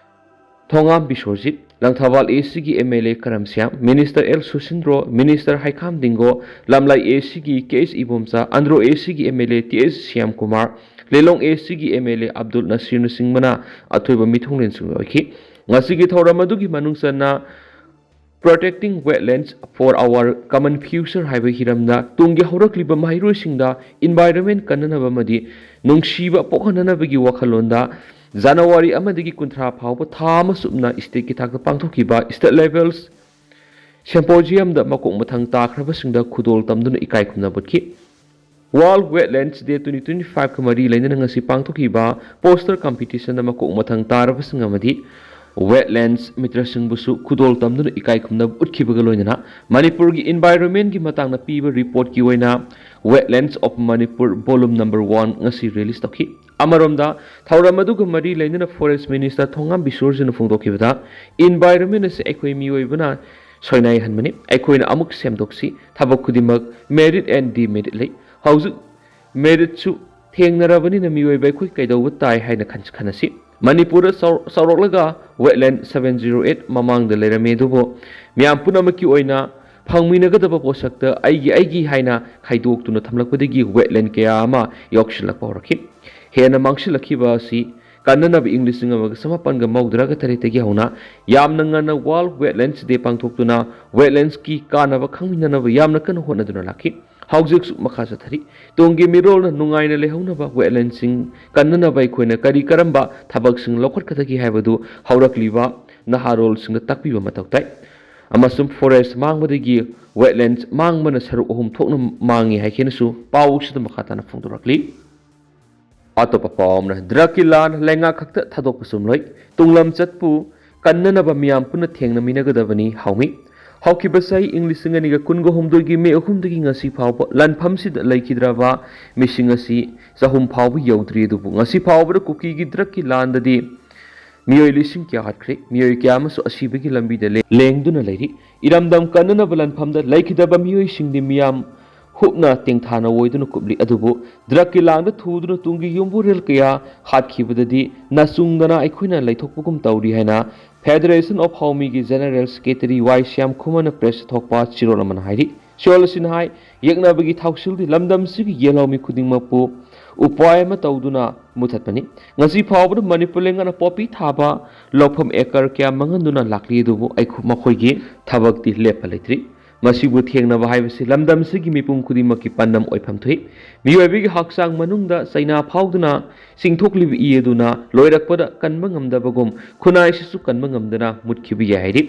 ꯊꯣꯉꯥꯝ ꯕꯤꯁ꯭ꯋꯖꯤꯠ, ꯂꯪꯊꯕꯥꯜ ꯑꯦ ꯁꯤꯒꯤ M L A Karam Shyam, minister L Susindro, minister Heikham Dingo, Lamlai A ꯁꯤꯒꯤ K H Ibomcha, Andro A ꯁꯤꯒꯤ M L A T H Shyam Kumar, Lilong A ꯁꯤꯒꯤ ꯑꯦꯝ ꯑꯦꯜ ꯑꯦ ꯑꯕꯗꯨꯜ ꯅꯁꯤꯔꯅꯆꯤꯡꯕꯅ ꯑꯊꯣꯏꯕ ꯃꯤꯊꯨꯡꯂꯦꯟꯁꯤꯡ ꯑꯣꯏꯈꯤ꯫ ꯉꯁꯤꯒꯤ ꯊꯧꯔꯝ ꯑꯗꯨꯒꯤ ꯃꯅꯨꯡ ꯆꯟꯅ Protecting Wetlands for Our Common Future ꯍꯥꯏꯕ ꯍꯤꯔꯝꯗ ꯇꯨꯡꯒꯤ ꯍꯧꯔꯛꯂꯤꯕ ꯃꯍꯩꯔꯣꯏꯁꯤꯡꯗ ꯏꯟꯚꯥꯏꯔꯟꯃꯦꯟ ꯀꯟꯅꯅꯕ ꯑꯃꯗꯤ ꯅꯨꯡꯁꯤꯕ ꯄꯣꯛꯍꯟꯅꯅꯕꯒꯤ ꯋꯥꯈꯜꯂꯣꯟꯗ ꯖꯅꯋꯥꯔꯤ ꯑꯃꯗꯒꯤ ꯀꯨꯟꯊ꯭ꯔꯥ ꯐꯥꯎꯕ ꯊꯥ ꯑꯃ ꯆꯨꯞꯅ ꯁ꯭ꯇꯦꯠꯀꯤ ꯊꯥꯛꯇ ꯄꯥꯡꯊꯣꯛꯈꯤꯕ ꯁ꯭ꯇꯦꯠ ꯂꯦꯚꯦꯜ ꯁꯤꯝꯄꯣꯖꯤꯌꯝꯗ ꯃꯀꯣꯛ ꯃꯊꯪ ꯇꯥꯈ꯭ꯔꯕꯁꯤꯡꯗ ꯈꯨꯗꯣꯜ ꯇꯝꯗꯨꯅ ꯏꯀꯥꯏ ꯈꯨꯝꯅꯕ ꯎꯠꯈꯤ꯫ World Wetlands Day twenty twenty five ꯀ ꯃꯔꯤ ꯂꯩꯅꯅ ꯉꯁꯤ ꯄꯥꯡꯊꯣꯛꯈꯤꯕ ꯄꯣꯁꯇꯔ ꯀꯝꯄꯤꯇꯤꯁꯟꯗ ꯃꯀꯣꯛ ꯃꯊꯪ ꯇꯥꯔꯕꯁꯤꯡ ꯑꯃꯗꯤ Wetlands ꯃꯤꯇ꯭ꯔꯁꯤꯡꯕꯨꯁꯨ ꯈꯨꯗꯣꯜ ꯇꯝꯗꯨꯅ ꯏꯀꯥꯏ ꯈꯨꯝꯅꯕ ꯎꯠꯈꯤꯕꯒ ꯂꯣꯏꯅꯅ ꯃꯅꯤꯄꯨꯔꯒꯤ environment ꯀꯤ ꯃꯇꯥꯡꯗ ꯄꯤꯕ report ꯀꯤ ꯑꯣꯏꯅ Wetlands of Manipur volume number one ꯉꯁꯤ release ꯇꯧꯈꯤ꯫ ꯑꯃꯔꯣꯝꯗ, ꯊꯧꯔꯝ ꯑꯗꯨꯒ ꯃꯔꯤ ꯂꯩꯅꯅ Forest Minister ꯊꯣꯉꯥꯝ ꯕꯤꯁꯣꯔꯖꯤꯅ ꯐꯣꯡꯗꯣꯛꯈꯤꯕꯗ, environment ꯑꯁꯤ ꯑꯩꯈꯣꯏ ꯃꯤꯑꯣꯏꯕꯅ ꯁꯣꯏꯅꯥꯏꯍꯟꯕꯅꯤ, ꯑꯩꯈꯣꯏꯅ ꯑꯃꯨꯛ ꯁꯦꯝꯗꯣꯛꯁꯤ꯫ ꯊꯕꯛ ꯈꯨꯗꯤꯡꯃꯛ merit and demerit ꯂꯩ꯫ ꯍꯧꯖꯤꯛ merit ꯁꯨ ꯊꯦꯡꯅꯔꯕꯅꯤꯅ ꯃꯤꯑꯣꯏꯕ ꯑꯩꯈꯣꯏ ꯀꯩꯗꯧꯕ ꯇꯥꯏ ꯍꯥꯏꯅ ꯈꯟ-, ꯈꯟꯅꯁꯤ꯫ ꯃꯅꯤꯄꯨꯔꯗ ꯆꯥꯎ-, ꯆꯥꯎꯔꯛꯂꯒ wetland seven zero eight ꯃꯃꯥꯡꯗ ꯂꯩꯔꯝꯃꯤ, ꯑꯗꯨꯕꯨ ꯃꯤꯌꯥꯝ ꯄꯨꯝꯅꯃꯛꯀꯤ ꯑꯣꯏꯅ ꯐꯪꯃꯤꯟꯅꯒꯗꯕ ꯄꯣꯠꯁꯛꯇ ꯑꯩꯒꯤ, ꯑꯩꯒꯤ ꯍꯥꯏꯅ ꯈꯥꯏꯗꯣꯛꯇꯨꯅ ꯊꯝꯂꯛꯄꯗꯒꯤ wetland ꯀꯌꯥ ꯑꯃ ꯌꯥꯎꯁꯤꯜꯂꯛꯄ ꯍꯧꯔꯛꯈꯤ꯫ ꯍꯦꯟꯅ ꯃꯥꯡꯁꯤꯜꯂꯛꯈꯤꯕ ꯑꯁꯤ ꯀꯟꯅꯅꯕ ꯏꯪ ꯂꯤꯁꯤꯡ ꯑꯃꯒ ꯆꯃꯥꯄꯟꯒ ꯃꯧꯗ꯭ꯔꯥꯒ ꯇꯔꯦꯠꯇꯒꯤ ꯍꯧꯅ ꯌꯥꯝꯅ ꯉꯟꯅ World Wetlands Day ꯄꯥꯡꯊꯣꯛꯇꯨꯅ wetlands ꯀꯤ ꯀꯥꯟꯅꯕ ꯈꯪꯃꯤꯟꯅꯅꯕ ꯌꯥꯝꯅ ꯀꯟꯅ ꯍꯣꯠꯅꯗꯨꯅ ꯂꯥꯛꯈꯤ꯫ ꯍꯧꯖꯤꯛꯁꯨ ꯃꯈꯥ ꯆꯠꯊꯔꯤ꯫ ꯇꯨꯡꯒꯤ ꯃꯤꯔꯣꯜꯅ ꯅꯨꯡꯉꯥꯏꯅ ꯂꯩꯍꯧꯅꯕ wetland ꯁꯤꯡ ꯀꯟꯅꯅꯕ ꯑꯩꯈꯣꯏꯅ ꯀꯔꯤ ꯀꯔꯝꯕ ꯊꯕꯛꯁꯤꯡ ꯂꯧꯈꯠꯀꯗꯒꯦ ꯍꯥꯏꯕꯗꯨ ꯍꯧꯔꯛꯂꯤꯕ ꯅꯍꯥꯔꯣꯜꯁꯤꯡꯗ ꯇꯥꯛꯄꯤꯕ ꯃꯊꯧ ꯇꯥꯏ꯫ ꯑꯃꯁꯨꯡ forest ꯃꯥꯡꯕꯗꯒꯤ wetlands ꯃꯥꯡꯕꯅ ꯁꯔꯨꯛ ꯑꯍꯨꯝ ꯊꯣꯛꯅ ꯃꯥꯡꯉꯤ ꯍꯥꯏꯈꯤꯅꯁꯨ ꯄꯥꯎꯁꯤꯗ ꯃꯈꯥ ꯇꯥꯅ ꯐꯣꯡꯗꯣꯔꯛꯂꯤ꯫ ꯑꯇꯣꯞꯄ ꯄꯥꯎ ꯑꯃꯅ, drug ꯀꯤ ꯂꯥꯟ ꯂꯩꯉꯥꯛ ꯈꯛꯇ ꯊꯥꯗꯣꯛꯄ ꯆꯨꯝꯂꯣꯏ, ꯇꯨꯡꯂꯝꯆꯠꯄꯨ ꯀꯟꯅꯅꯕ ꯃꯤꯌꯥꯝ ꯄꯨꯟꯅ ꯊꯦꯡꯅꯃꯤꯟꯅꯒꯗꯕꯅꯤ ꯍꯥꯎꯃꯤ꯫ ꯍꯧꯈꯤꯕ ꯆꯍꯤ ꯏꯪ ꯂꯤꯁꯤꯡ ꯑꯅꯤꯒ ꯀꯨꯟꯒ ꯍꯨꯝꯗꯣꯏꯒꯤ ꯃꯦ ꯑꯍꯨꯝꯗꯒꯤ ꯉꯁꯤ ꯐꯥꯎꯕ ꯂꯥꯟꯐꯝꯁꯤꯗ ꯂꯩꯈꯤꯗ꯭ꯔꯕ ꯃꯤꯁꯤꯡ ꯑꯁꯤ ꯆꯍꯨꯝ ꯐꯥꯎꯕ ꯌꯧꯗ꯭ꯔꯤ, ꯑꯗꯨꯕꯨ ꯉꯁꯤ ꯐꯥꯎꯕꯗ ꯀꯨꯀꯤꯒꯤ drug ꯀꯤ ꯂꯥꯟꯗꯗꯤ ꯃꯤꯑꯣꯏ ꯂꯤꯁꯤꯡ ꯀꯌꯥ ꯍꯥꯠꯈ꯭ꯔꯦ, ꯃꯤꯑꯣꯏ ꯀꯌꯥ ꯑꯃꯁꯨ ꯑꯁꯤꯕꯒꯤ ꯂꯝꯕꯤꯗ ꯂꯦ-, ꯂꯦꯡꯗꯨꯅ ꯂꯩꯔꯤ꯫ ꯏꯔꯝꯗꯝ ꯀꯟꯅꯅꯕ ꯂꯥꯟꯐꯝꯗ ꯂꯩꯈꯤꯗꯕ ꯃꯤꯑꯣꯏꯁꯤꯡꯗꯤ ꯃꯤꯌꯥꯝ ꯍꯨꯞꯅ ꯇꯦꯡꯊꯥꯅ ꯑꯣꯏꯗꯨꯅ ꯀꯨꯞꯂꯤ꯫ ꯑꯗꯨꯕꯨ drug ꯀꯤ ꯂꯥꯟꯗ ꯊꯨꯗꯨꯅ ꯇꯨꯡꯒꯤ ꯌꯨꯝꯕꯨꯔꯦꯜ ꯀꯌꯥ ꯍꯥꯠꯈꯤꯕꯗꯗꯤ ꯅꯥꯆꯨꯡꯗꯅ ꯑꯩꯈꯣꯏꯅ ꯂꯩꯊꯣꯛꯄꯒꯨꯝ ꯇꯧꯔꯤ ꯍꯥꯏꯅ Federation of ꯍꯥꯎꯃꯤꯒꯤ General Secretary Y Shyam ꯈꯨꯃꯟꯅ press ꯊꯣꯛꯄ ꯆꯤꯔꯣꯜ ꯑꯃꯅ ꯍꯥꯏꯔꯤ꯫ ꯆꯤꯔꯣꯜ ꯑꯁꯤꯅ ꯍꯥꯏ, ꯌꯦꯛꯅꯕꯒꯤ ꯊꯧꯁꯤꯜꯗꯤ ꯂꯝꯗꯝꯁꯤꯒꯤ ꯌꯦꯜꯍꯧꯃꯤ ꯈꯨꯗꯤꯡꯃꯛꯄꯨ ꯎꯄꯥꯏ ꯑꯃ ꯇꯧꯗꯨꯅ ꯃꯨꯊꯠꯄꯅꯤ꯫ ꯉꯁꯤ ꯐꯥꯎꯕꯗ ꯃꯅꯤꯄꯨꯔ ꯂꯩꯉꯥꯛꯅ poppy ꯊꯥꯕ ꯂꯧꯐꯝ acre ꯀꯌꯥ ꯃꯥꯡꯍꯟꯗꯨꯅ ꯂꯥꯛꯂꯤ, ꯑꯗꯨꯕꯨ ꯑꯩꯈꯣ-, ꯃꯈꯣꯏꯒꯤ ꯊꯕꯛꯇꯤ ꯂꯦꯞꯄ ꯂꯩꯇ꯭ꯔꯤ꯫ ꯃꯁꯤꯕꯨ ꯊꯦꯡꯅꯕ ꯍꯥꯏꯕꯁꯤ ꯂꯝꯗꯝꯁꯤꯒꯤ ꯃꯤꯄꯨꯝ ꯈꯨꯗꯤꯡꯃꯛꯀꯤ ꯄꯥꯟꯗꯝ ꯑꯣꯏꯐꯝ ꯊꯣꯛꯏ꯫ ꯃꯤꯑꯣꯏꯕꯒꯤ ꯍꯛꯆꯥꯡ ꯃꯅꯨꯡꯗ ꯆꯩꯅꯥ ꯐꯥꯎꯗꯨꯅ ꯆꯤꯡꯊꯣꯛꯂꯤꯕ ꯏ ꯑꯗꯨꯅ ꯂꯣꯏꯔꯛꯄꯗ ꯀꯟꯕ ꯉꯝꯗꯕꯒꯨꯝ ꯈꯨꯟꯅꯥꯏꯁꯤꯁꯨ ꯀꯟꯕ ꯉꯝꯗꯅ ꯃꯨꯠꯈꯤꯕ ꯌꯥꯏ ꯍꯥꯏꯔꯤ꯫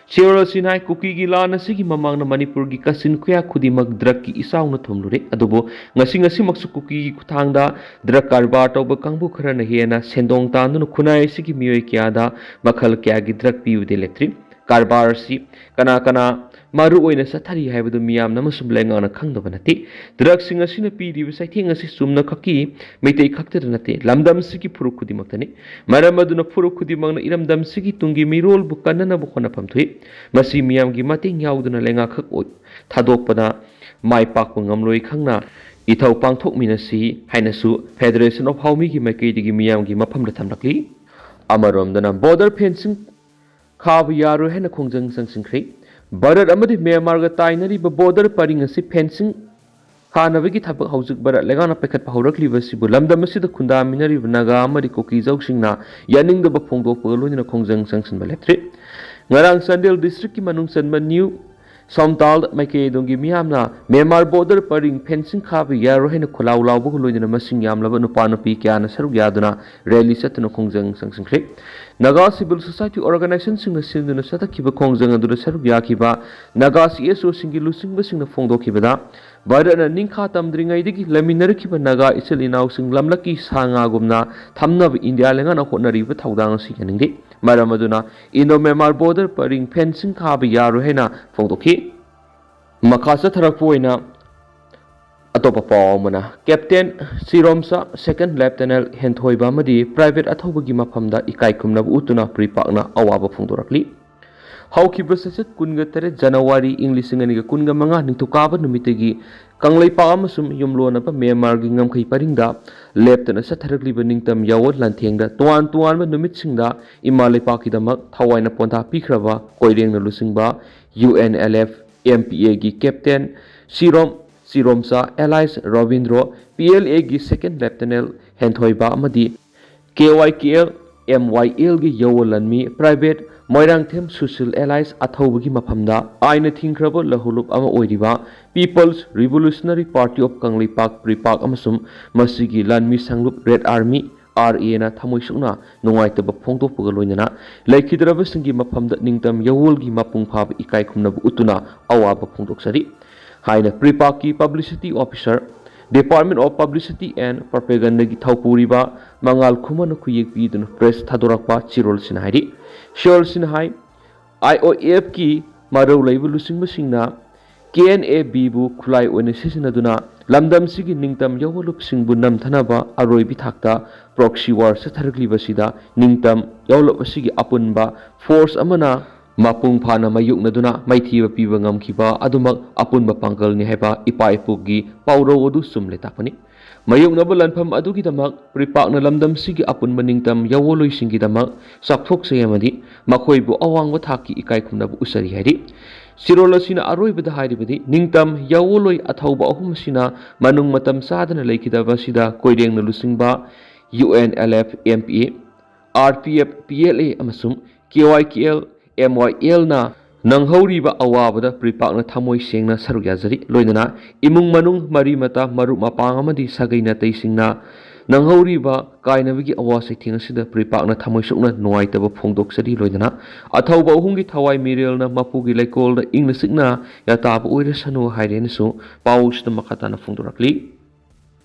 ꯁꯤꯔꯣꯜ ꯑꯁꯤꯅ ꯍꯥꯏ, ꯀꯨꯀꯤꯒꯤ ꯂꯥꯟ ꯑꯁꯤꯒꯤ ꯃꯃꯥꯡꯗ ꯃꯅꯤꯄꯨꯔꯒꯤ ꯀꯥꯆꯤꯟ ꯀꯣꯌꯥ ꯈꯨꯗꯤꯡꯃꯛ ꯗ꯭ꯔꯒꯀꯤ ꯏꯆꯥꯎꯅ ꯊꯨꯝꯂꯨꯔꯦ, ꯑꯗꯨꯕꯨ ꯉꯁꯤ ꯉꯁꯤꯃꯛꯁꯨ ꯀꯨꯀꯤꯒꯤ ꯈꯨꯠꯊꯥꯡꯗ ꯗ꯭ꯔꯒ ꯀꯔꯕꯥꯔ ꯇꯧꯕ ꯀꯥꯡꯕꯨ ꯈꯔꯅ ꯍꯦꯟꯅ ꯁꯦꯟꯗꯣꯡ ꯇꯥꯟꯗꯨꯅ ꯈꯨꯟꯅꯥꯏ ꯑꯁꯤꯒꯤ ꯃꯤꯑꯣꯏ ꯀꯌꯥꯗ ꯃꯈꯜ ꯀꯌꯥꯒꯤ ꯗ꯭ꯔꯒ ꯄꯤꯕꯗꯤ ꯂꯦꯞꯇ꯭ꯔꯤ꯫ ꯀꯔꯕꯥꯔ ꯑꯁꯤ ꯀꯅꯥ ꯀꯅꯥ ꯃꯔꯨ ꯑꯣꯏꯅ ꯆꯠꯊꯔꯤ ꯍꯥꯏꯕꯗꯨ ꯃꯤꯌꯥꯝꯅ ꯑꯃꯁꯨꯡ ꯂꯩꯉꯥꯛꯅ ꯈꯪꯗꯕ ꯅꯠꯇꯦ꯫ ꯗ꯭ꯔꯒꯁꯤꯡ ꯑꯁꯤꯅ ꯄꯤꯔꯤꯕ ꯆꯩꯊꯦꯡ ꯑꯁꯤ ꯆꯨꯝꯅ ꯈꯛꯀꯤ ꯃꯩꯇꯩ ꯈꯛꯇꯗ ꯅꯠꯇꯦ, ꯂꯝꯗꯝꯁꯤꯒꯤ ꯐꯨꯔꯨꯞ ꯈꯨꯗꯤꯡꯃꯛꯇꯅꯤ꯫ ꯃꯔꯝ ꯑꯗꯨꯅ ꯐꯨꯔꯨꯞ ꯈꯨꯗꯤꯡꯃꯛꯅ ꯏꯔꯝꯗꯝꯁꯤꯒꯤ ꯇꯨꯡꯒꯤ ꯃꯤꯔꯣꯜꯕꯨ ꯀꯟꯅꯅꯕ ꯍꯣꯠꯅꯐꯝ ꯊꯣꯛꯏ꯫ ꯃꯁꯤ ꯃꯤꯌꯥꯝꯒꯤ ꯃꯇꯦꯡ ꯌꯥꯎꯗꯅ ꯂꯩꯉꯥꯛꯈꯛ ꯑꯣꯏ-, ꯊꯥꯗꯣꯛꯄꯅ ꯃꯥꯏ ꯄꯥꯛꯄ ꯉꯝꯂꯣꯏ ꯈꯪꯅ ꯏꯊꯧ ꯄꯥꯡꯊꯣꯛꯃꯤꯟꯅꯁꯤ ꯍꯥꯏꯅꯁꯨ Federation of ꯍꯥꯎꯃꯤꯒꯤ ꯃꯥꯏꯀꯩꯗꯒꯤ ꯃꯤꯌꯥꯝꯒꯤ ꯃꯐꯝꯗ ꯊꯝꯂꯛꯂꯤ꯫ ꯑꯃꯔꯣꯝꯗꯅ border fencing ꯈꯥꯕ ꯌꯥꯔꯣꯏ ꯍꯥꯏꯅ ꯈꯣꯡꯖꯪ ꯆꯪꯁꯤꯟꯈ꯭ꯔꯦ꯫ ꯚꯥꯔꯠ ꯑꯃꯗꯤ ꯃ꯭ꯌꯥꯟꯃꯥꯔꯒ ꯇꯥꯏꯅꯔꯤꯕ border ꯄꯔꯤꯡ ꯑꯁꯤ fencing ꯈꯥꯅꯕꯒꯤ ꯊꯕꯛ ꯍꯧꯖꯤꯛ ꯚꯥꯔꯠ ꯂꯩꯉꯥꯛꯅ ꯄꯥꯏꯈꯠꯄ ꯍꯧꯔꯛꯂꯤꯕ ꯑꯁꯤꯕꯨ ꯂꯝꯗꯝ ꯑꯁꯤꯗ ꯈꯨꯟꯗꯥꯃꯤꯟꯅꯔꯤꯕ ꯅꯥꯒꯥ ꯑꯃꯗꯤ ꯀꯨꯀꯤꯖꯧꯁꯤꯡꯅ ꯌꯥꯅꯤꯡꯗꯕ ꯐꯣꯡꯗꯣꯛꯄꯒ ꯂꯣꯏꯅꯅ ꯈꯣꯡꯖꯪ ꯆꯪꯁꯤꯟꯕ ꯂꯦꯞꯇ꯭ꯔꯤ꯫ ꯉꯔꯥꯡ ꯆꯥꯟꯗꯦꯜ districtꯀꯤ ꯃꯅꯨꯡ ꯆꯟꯕ ꯅ꯭ꯌꯨ ꯁꯣꯝꯇꯥꯜ ꯃꯥꯏꯀꯩꯗꯣꯡꯒꯤ ꯃꯤꯌꯥꯝꯅ ꯃ꯭ꯌꯥꯟꯃꯥꯔ border ꯄꯔꯤꯡ fencing ꯈꯥꯕ ꯌꯥꯔꯣꯏ ꯍꯥꯏꯅ ꯈꯣꯜꯂꯥꯎ ꯂꯥꯎꯕꯒ ꯂꯣꯏꯅꯅ ꯃꯁꯤꯡ ꯌꯥꯝꯂꯕ ꯅꯨꯄꯥ ꯅꯨꯄꯤ ꯀꯌꯥꯅ ꯁꯔꯨꯛ ꯌꯥꯗꯨꯅ rally ꯆꯠꯇꯨꯅ ꯈꯣꯡꯖꯪ ꯆꯪꯁꯤꯟꯈ꯭ꯔꯦ꯫ ꯅꯥꯒꯥ civil society organizationꯁꯤꯡꯅ ꯁꯤꯟꯗꯨꯅ ꯆꯠꯊꯈꯤꯕ ꯈꯣꯡꯖꯪ ꯑꯗꯨꯗ ꯁꯔꯨꯛ ꯌꯥꯈꯤꯕ ꯅꯥꯒꯥ CSOꯁꯤꯡꯒꯤ ꯂꯨꯆꯤꯡꯕꯁꯤꯡꯅ ꯐꯣꯡꯗꯣꯛꯈꯤꯕꯗ, ꯚꯥꯔꯠꯅ ꯅꯤꯡꯈꯥ ꯇꯝꯗ꯭ꯔꯤꯉꯩꯗꯒꯤ ꯂꯩꯃꯤꯟꯅꯔꯛꯈꯤꯕ ꯅꯥꯒꯥ ꯏꯆꯤꯜ ꯏꯅꯥꯎꯁꯤꯡ ꯂꯝꯂꯛꯀꯤ ꯁꯥ ꯉꯥꯒꯨꯝꯅ ꯊꯝꯅꯕ ꯏꯟꯗꯤꯌꯥ ꯂꯩꯉꯥꯛꯅ ꯍꯣꯠꯅꯔꯤꯕ ꯊꯧꯗꯥꯡ ꯑꯁꯤ ꯌꯥꯅꯤꯡꯗꯦ꯫ ꯃꯔꯝ ꯑꯗꯨꯅ Indo Myanmar border ꯄꯔꯤꯡ fencing ꯈꯥꯕ ꯌꯥꯔꯣꯏ ꯍꯥꯏꯅ ꯐꯣꯡꯗꯣꯛꯈꯤ꯫ ꯃꯈꯥ ꯆꯠꯊꯔꯛꯄ ꯑꯣꯏꯅ ꯑꯇꯣꯞꯄ ꯄꯥꯎ ꯑꯃꯅ, Captain ꯁꯤꯔꯣꯝꯆꯥ, Second Lieutenant ꯍꯦꯟꯊꯣꯏꯕ ꯑꯃꯗꯤ private ꯑꯊꯧꯕꯒꯤ ꯃꯐꯝꯗ ꯏꯀꯥꯏ ꯈꯨꯝꯅꯕ ꯎꯠꯇꯨꯅ ꯄ꯭ꯔꯤꯄꯥꯛꯅ ꯑꯋꯥꯕ ꯐꯣꯡꯗꯣꯔꯛꯂꯤ꯫ ꯍꯧꯈꯤꯕ ꯆꯩꯆꯠ ꯀꯨꯟꯒ ꯇꯔꯦꯠ January ꯏꯪ ꯂꯤꯁꯤꯡ ꯑꯅꯤꯒ ꯀꯨꯟꯒ ꯃꯉꯥ ꯅꯤꯡꯊꯧꯀꯥꯕ ꯅꯨꯃꯤꯠꯇꯒꯤ ꯀꯪꯂꯩꯄꯥꯛ ꯑꯃꯁꯨꯡ ꯌꯨꯝꯂꯣꯟꯅꯕ ꯃ꯭ꯌꯥꯟꯃꯥꯔꯒꯤ ꯉꯝꯈꯩ ꯄꯔꯤꯡꯗ ꯂꯦꯞꯇꯅ ꯆꯠꯊꯔꯛꯂꯤꯕ ꯅꯤꯡꯇꯝ ꯌꯥꯑꯣꯟ ꯂꯥꯟꯊꯦꯡꯗ ꯇꯣꯉꯥꯟ ꯇꯣꯉꯥꯟꯕ ꯅꯨꯃꯤꯠꯁꯤꯡꯗ ꯏꯃꯥ ꯂꯩꯄꯥꯛꯀꯤꯗꯃꯛ ꯊꯋꯥꯏꯅ ꯄꯣꯟꯊꯥ ꯄꯤꯈ꯭ꯔꯕ ꯀꯣꯏꯔꯦꯡꯅ ꯂꯨꯆꯤꯡꯕ UNLF MPAꯒꯤ Captain ꯁꯤꯔꯣꯝ ꯁꯤꯔꯣꯝꯆꯥ, alias Robindro, PLAꯒꯤ Second Lieutenant ꯍꯦꯟꯊꯣꯏꯕ ꯑꯃꯗꯤ KYKL ꯑꯦꯝ ꯋꯥꯏ ꯑꯦꯜꯒꯤ ꯌꯧꯋ ꯂꯥꯟꯃꯤ ꯄ꯭ꯔꯥꯏꯚꯦꯠ ꯃꯣꯏꯔꯥꯡꯊꯦꯝ ꯁꯨꯁꯤꯜ ꯑꯦꯂꯥꯏꯁ ꯑꯊꯧꯕꯒꯤ ꯃꯐꯝꯗ ꯑꯥꯏꯟꯅ ꯊꯤꯡꯈ꯭ꯔꯕ ꯂꯍꯨꯂꯨꯞ ꯑꯃ ꯑꯣꯏꯔꯤꯕ People's Revolutionary Party of Kangleipak, ꯄ꯭ꯔꯤꯄꯥꯛ ꯑꯃꯁꯨꯡ ꯃꯁꯤꯒꯤ ꯂꯥꯟꯃꯤ ꯁꯪꯂꯨꯞ ꯔꯦꯗ ꯑꯥꯔꯃꯤ, ꯑꯥꯔ ꯑꯦꯅ ꯊꯃꯣꯏ ꯁꯣꯛꯅ ꯅꯨꯡꯉꯥꯏꯇꯕ ꯐꯣꯡꯗꯣꯛꯄꯒ ꯂꯣꯏꯅꯅ ꯂꯩꯈꯤꯗ꯭ꯔꯕꯁꯤꯡꯒꯤ ꯃꯐꯝꯗ ꯅꯤꯡꯇꯝ ꯌꯥꯋꯣꯜꯒꯤ ꯃꯄꯨꯡ ꯐꯥꯕ ꯏꯀꯥꯏ ꯈꯨꯝꯅꯕ ꯎꯠꯇꯨꯅ ꯑꯋꯥꯕ ꯐꯣꯡꯗꯣꯛꯆꯔꯤ ꯍꯥꯏꯅ ꯄ꯭ꯔꯤꯄꯥꯛꯀꯤ publicity officer, Department of Publicity and Propagandaꯒꯤ ꯊꯧꯄꯨꯔꯤꯕ ꯃꯉꯥꯜ ꯈꯨꯃꯟꯅ ꯈꯨꯌꯦꯛ ꯄꯤꯗꯨꯅ ꯄ꯭ꯔꯦꯁ ꯊꯥꯗꯣꯔꯛꯄ ꯆꯦꯔꯣꯜꯁꯤꯅ ꯍꯥꯏꯔꯤ꯫ ꯆꯦꯔꯣꯜꯁꯤꯅ ꯍꯥꯏ, ꯑꯥꯏ ꯑꯣ ꯑꯦꯐꯀꯤ ꯃꯔꯧ ꯂꯩꯕ ꯂꯨꯆꯤꯡꯕꯁꯤꯡꯅ ꯀꯦ ꯑꯦꯟ ꯑꯦ ꯕꯤꯕꯨ ꯈꯨꯠꯂꯥꯏ ꯑꯣꯏꯅ ꯁꯤꯖꯤꯟꯅꯗꯨꯅ ꯂꯝꯗꯝꯁꯤꯒꯤ ꯅꯤꯡꯇꯝ ꯌꯥꯋꯣꯜꯂꯨꯞꯁꯤꯡꯕꯨ ꯅꯝꯊꯅꯕ ꯑꯔꯣꯏꯕꯤ ꯊꯥꯛꯇ proxy war ꯆꯠꯊꯔꯛꯂꯤꯕꯁꯤꯗ ꯅꯤꯡꯇꯝ ꯌꯥꯋꯣꯜꯂꯨꯞ ꯑꯁꯤꯒꯤ ꯑꯄꯨꯟꯕ ꯐꯣꯔꯁ ꯑꯃꯅ ꯃꯄꯨꯡ ꯐꯥꯅ ꯃꯥꯌꯣꯛꯅꯗꯨꯅ ꯃꯥꯏꯊꯤꯕ ꯄꯤꯕ ꯉꯝꯈꯤꯕ ꯑꯗꯨꯃꯛ ꯑꯄꯨꯟꯕ ꯄꯥꯡꯒꯜꯅꯤ ꯍꯥꯏꯕ ꯏꯄꯥ ꯏꯄꯨꯒꯤ ꯄꯥꯎꯔꯧ ꯑꯗꯨ ꯆꯨꯝꯂꯦ ꯇꯥꯛꯄꯅꯤ꯫ ꯃꯥꯌꯣꯛꯅꯕ ꯂꯥꯟꯐꯝ ꯑꯗꯨꯒꯤꯗꯃꯛ ꯄ꯭ꯔꯤꯄꯥꯛꯅ ꯂꯝꯗꯝꯁꯤꯒꯤ ꯑꯄꯨꯟꯕ ꯅꯤꯡꯇꯝ ꯌꯥꯋꯣꯜꯂꯣꯏꯁꯤꯡꯒꯤꯗꯃꯛ ꯆꯥꯎꯊꯣꯛꯆꯩ ꯑꯃꯗꯤ ꯃꯈꯣꯏꯕꯨ ꯑꯋꯥꯡꯕ ꯊꯥꯛꯀꯤ ꯏꯀꯥꯏ ꯈꯨꯝꯅꯕ ꯎꯠꯆꯔꯤ ꯍꯥꯏꯔꯤ꯫ ꯆꯦꯔꯣꯜ ꯑꯁꯤꯅ ꯑꯔꯣꯏꯕꯗ ꯍꯥꯏꯔꯤꯕꯗꯤ ꯅꯤꯡꯇꯝ ꯌꯥꯋꯣꯜꯂꯣꯏ ꯑꯊꯧꯕ ꯑꯍꯨꯝ ꯑꯁꯤꯅ ꯃꯅꯨꯡ ꯃꯇꯝ ꯆꯥꯗꯅ ꯂꯩꯈꯤꯗꯕ ꯑꯁꯤꯗ ꯀꯣꯏꯔꯦꯡꯅ ꯂꯨꯆꯤꯡꯕ U N L F, M P A, R P F, P L A ꯑꯃꯁꯨꯡ ꯀꯦ ꯋꯥꯏ ꯀꯦ ꯑꯦꯜ, ꯑꯦꯝ ꯋꯥꯏ ꯑꯦꯜꯅ ꯅꯪꯍꯧꯔꯤꯕ ꯑꯋꯥꯕꯗ ꯄ꯭ꯔꯤꯄꯥꯛꯅ ꯊꯃꯣꯏ ꯁꯦꯡꯅ ꯁꯔꯨꯛ ꯌꯥꯖꯔꯤ꯫ ꯂꯣꯏꯅꯅ ꯏꯃꯨꯡ ꯃꯅꯨꯡ, ꯃꯔꯤ ꯃꯇꯥ, ꯃꯔꯨꯞ ꯃꯄꯥꯡ ꯑꯃꯗꯤ ꯁꯥꯒꯩ ꯅꯥꯇꯩꯁꯤꯡꯅ ꯅꯪꯍꯧꯔꯤꯕ ꯀꯥꯏꯅꯕꯒꯤ ꯑꯋꯥ ꯆꯩꯊꯦꯡ ꯑꯁꯤꯗ ꯄ꯭ꯔꯤꯄꯥꯛꯅ ꯊꯃꯣꯏ ꯁꯣꯛꯅ ꯅꯨꯡꯉꯥꯏꯇꯕ ꯐꯣꯡꯗꯣꯛꯆꯔꯤ꯫ ꯂꯣꯏꯅꯅ ꯑꯊꯧꯕ ꯑꯍꯨꯝꯒꯤ ꯊꯋꯥꯏ ꯃꯤꯔꯦꯜꯅ ꯃꯄꯨꯒꯤ ꯂꯩꯀꯣꯜꯗ ꯏꯪꯅ ꯆꯤꯛꯅ ꯌꯥꯇꯥꯕ ꯑꯣꯏꯔꯁꯅꯨ ꯍꯥꯏꯔꯦꯅꯁꯨ ꯄꯥꯎꯁꯤꯗ ꯃꯈꯥ ꯇꯥꯅ ꯐꯣꯡꯗꯣꯔꯛꯂꯤ꯫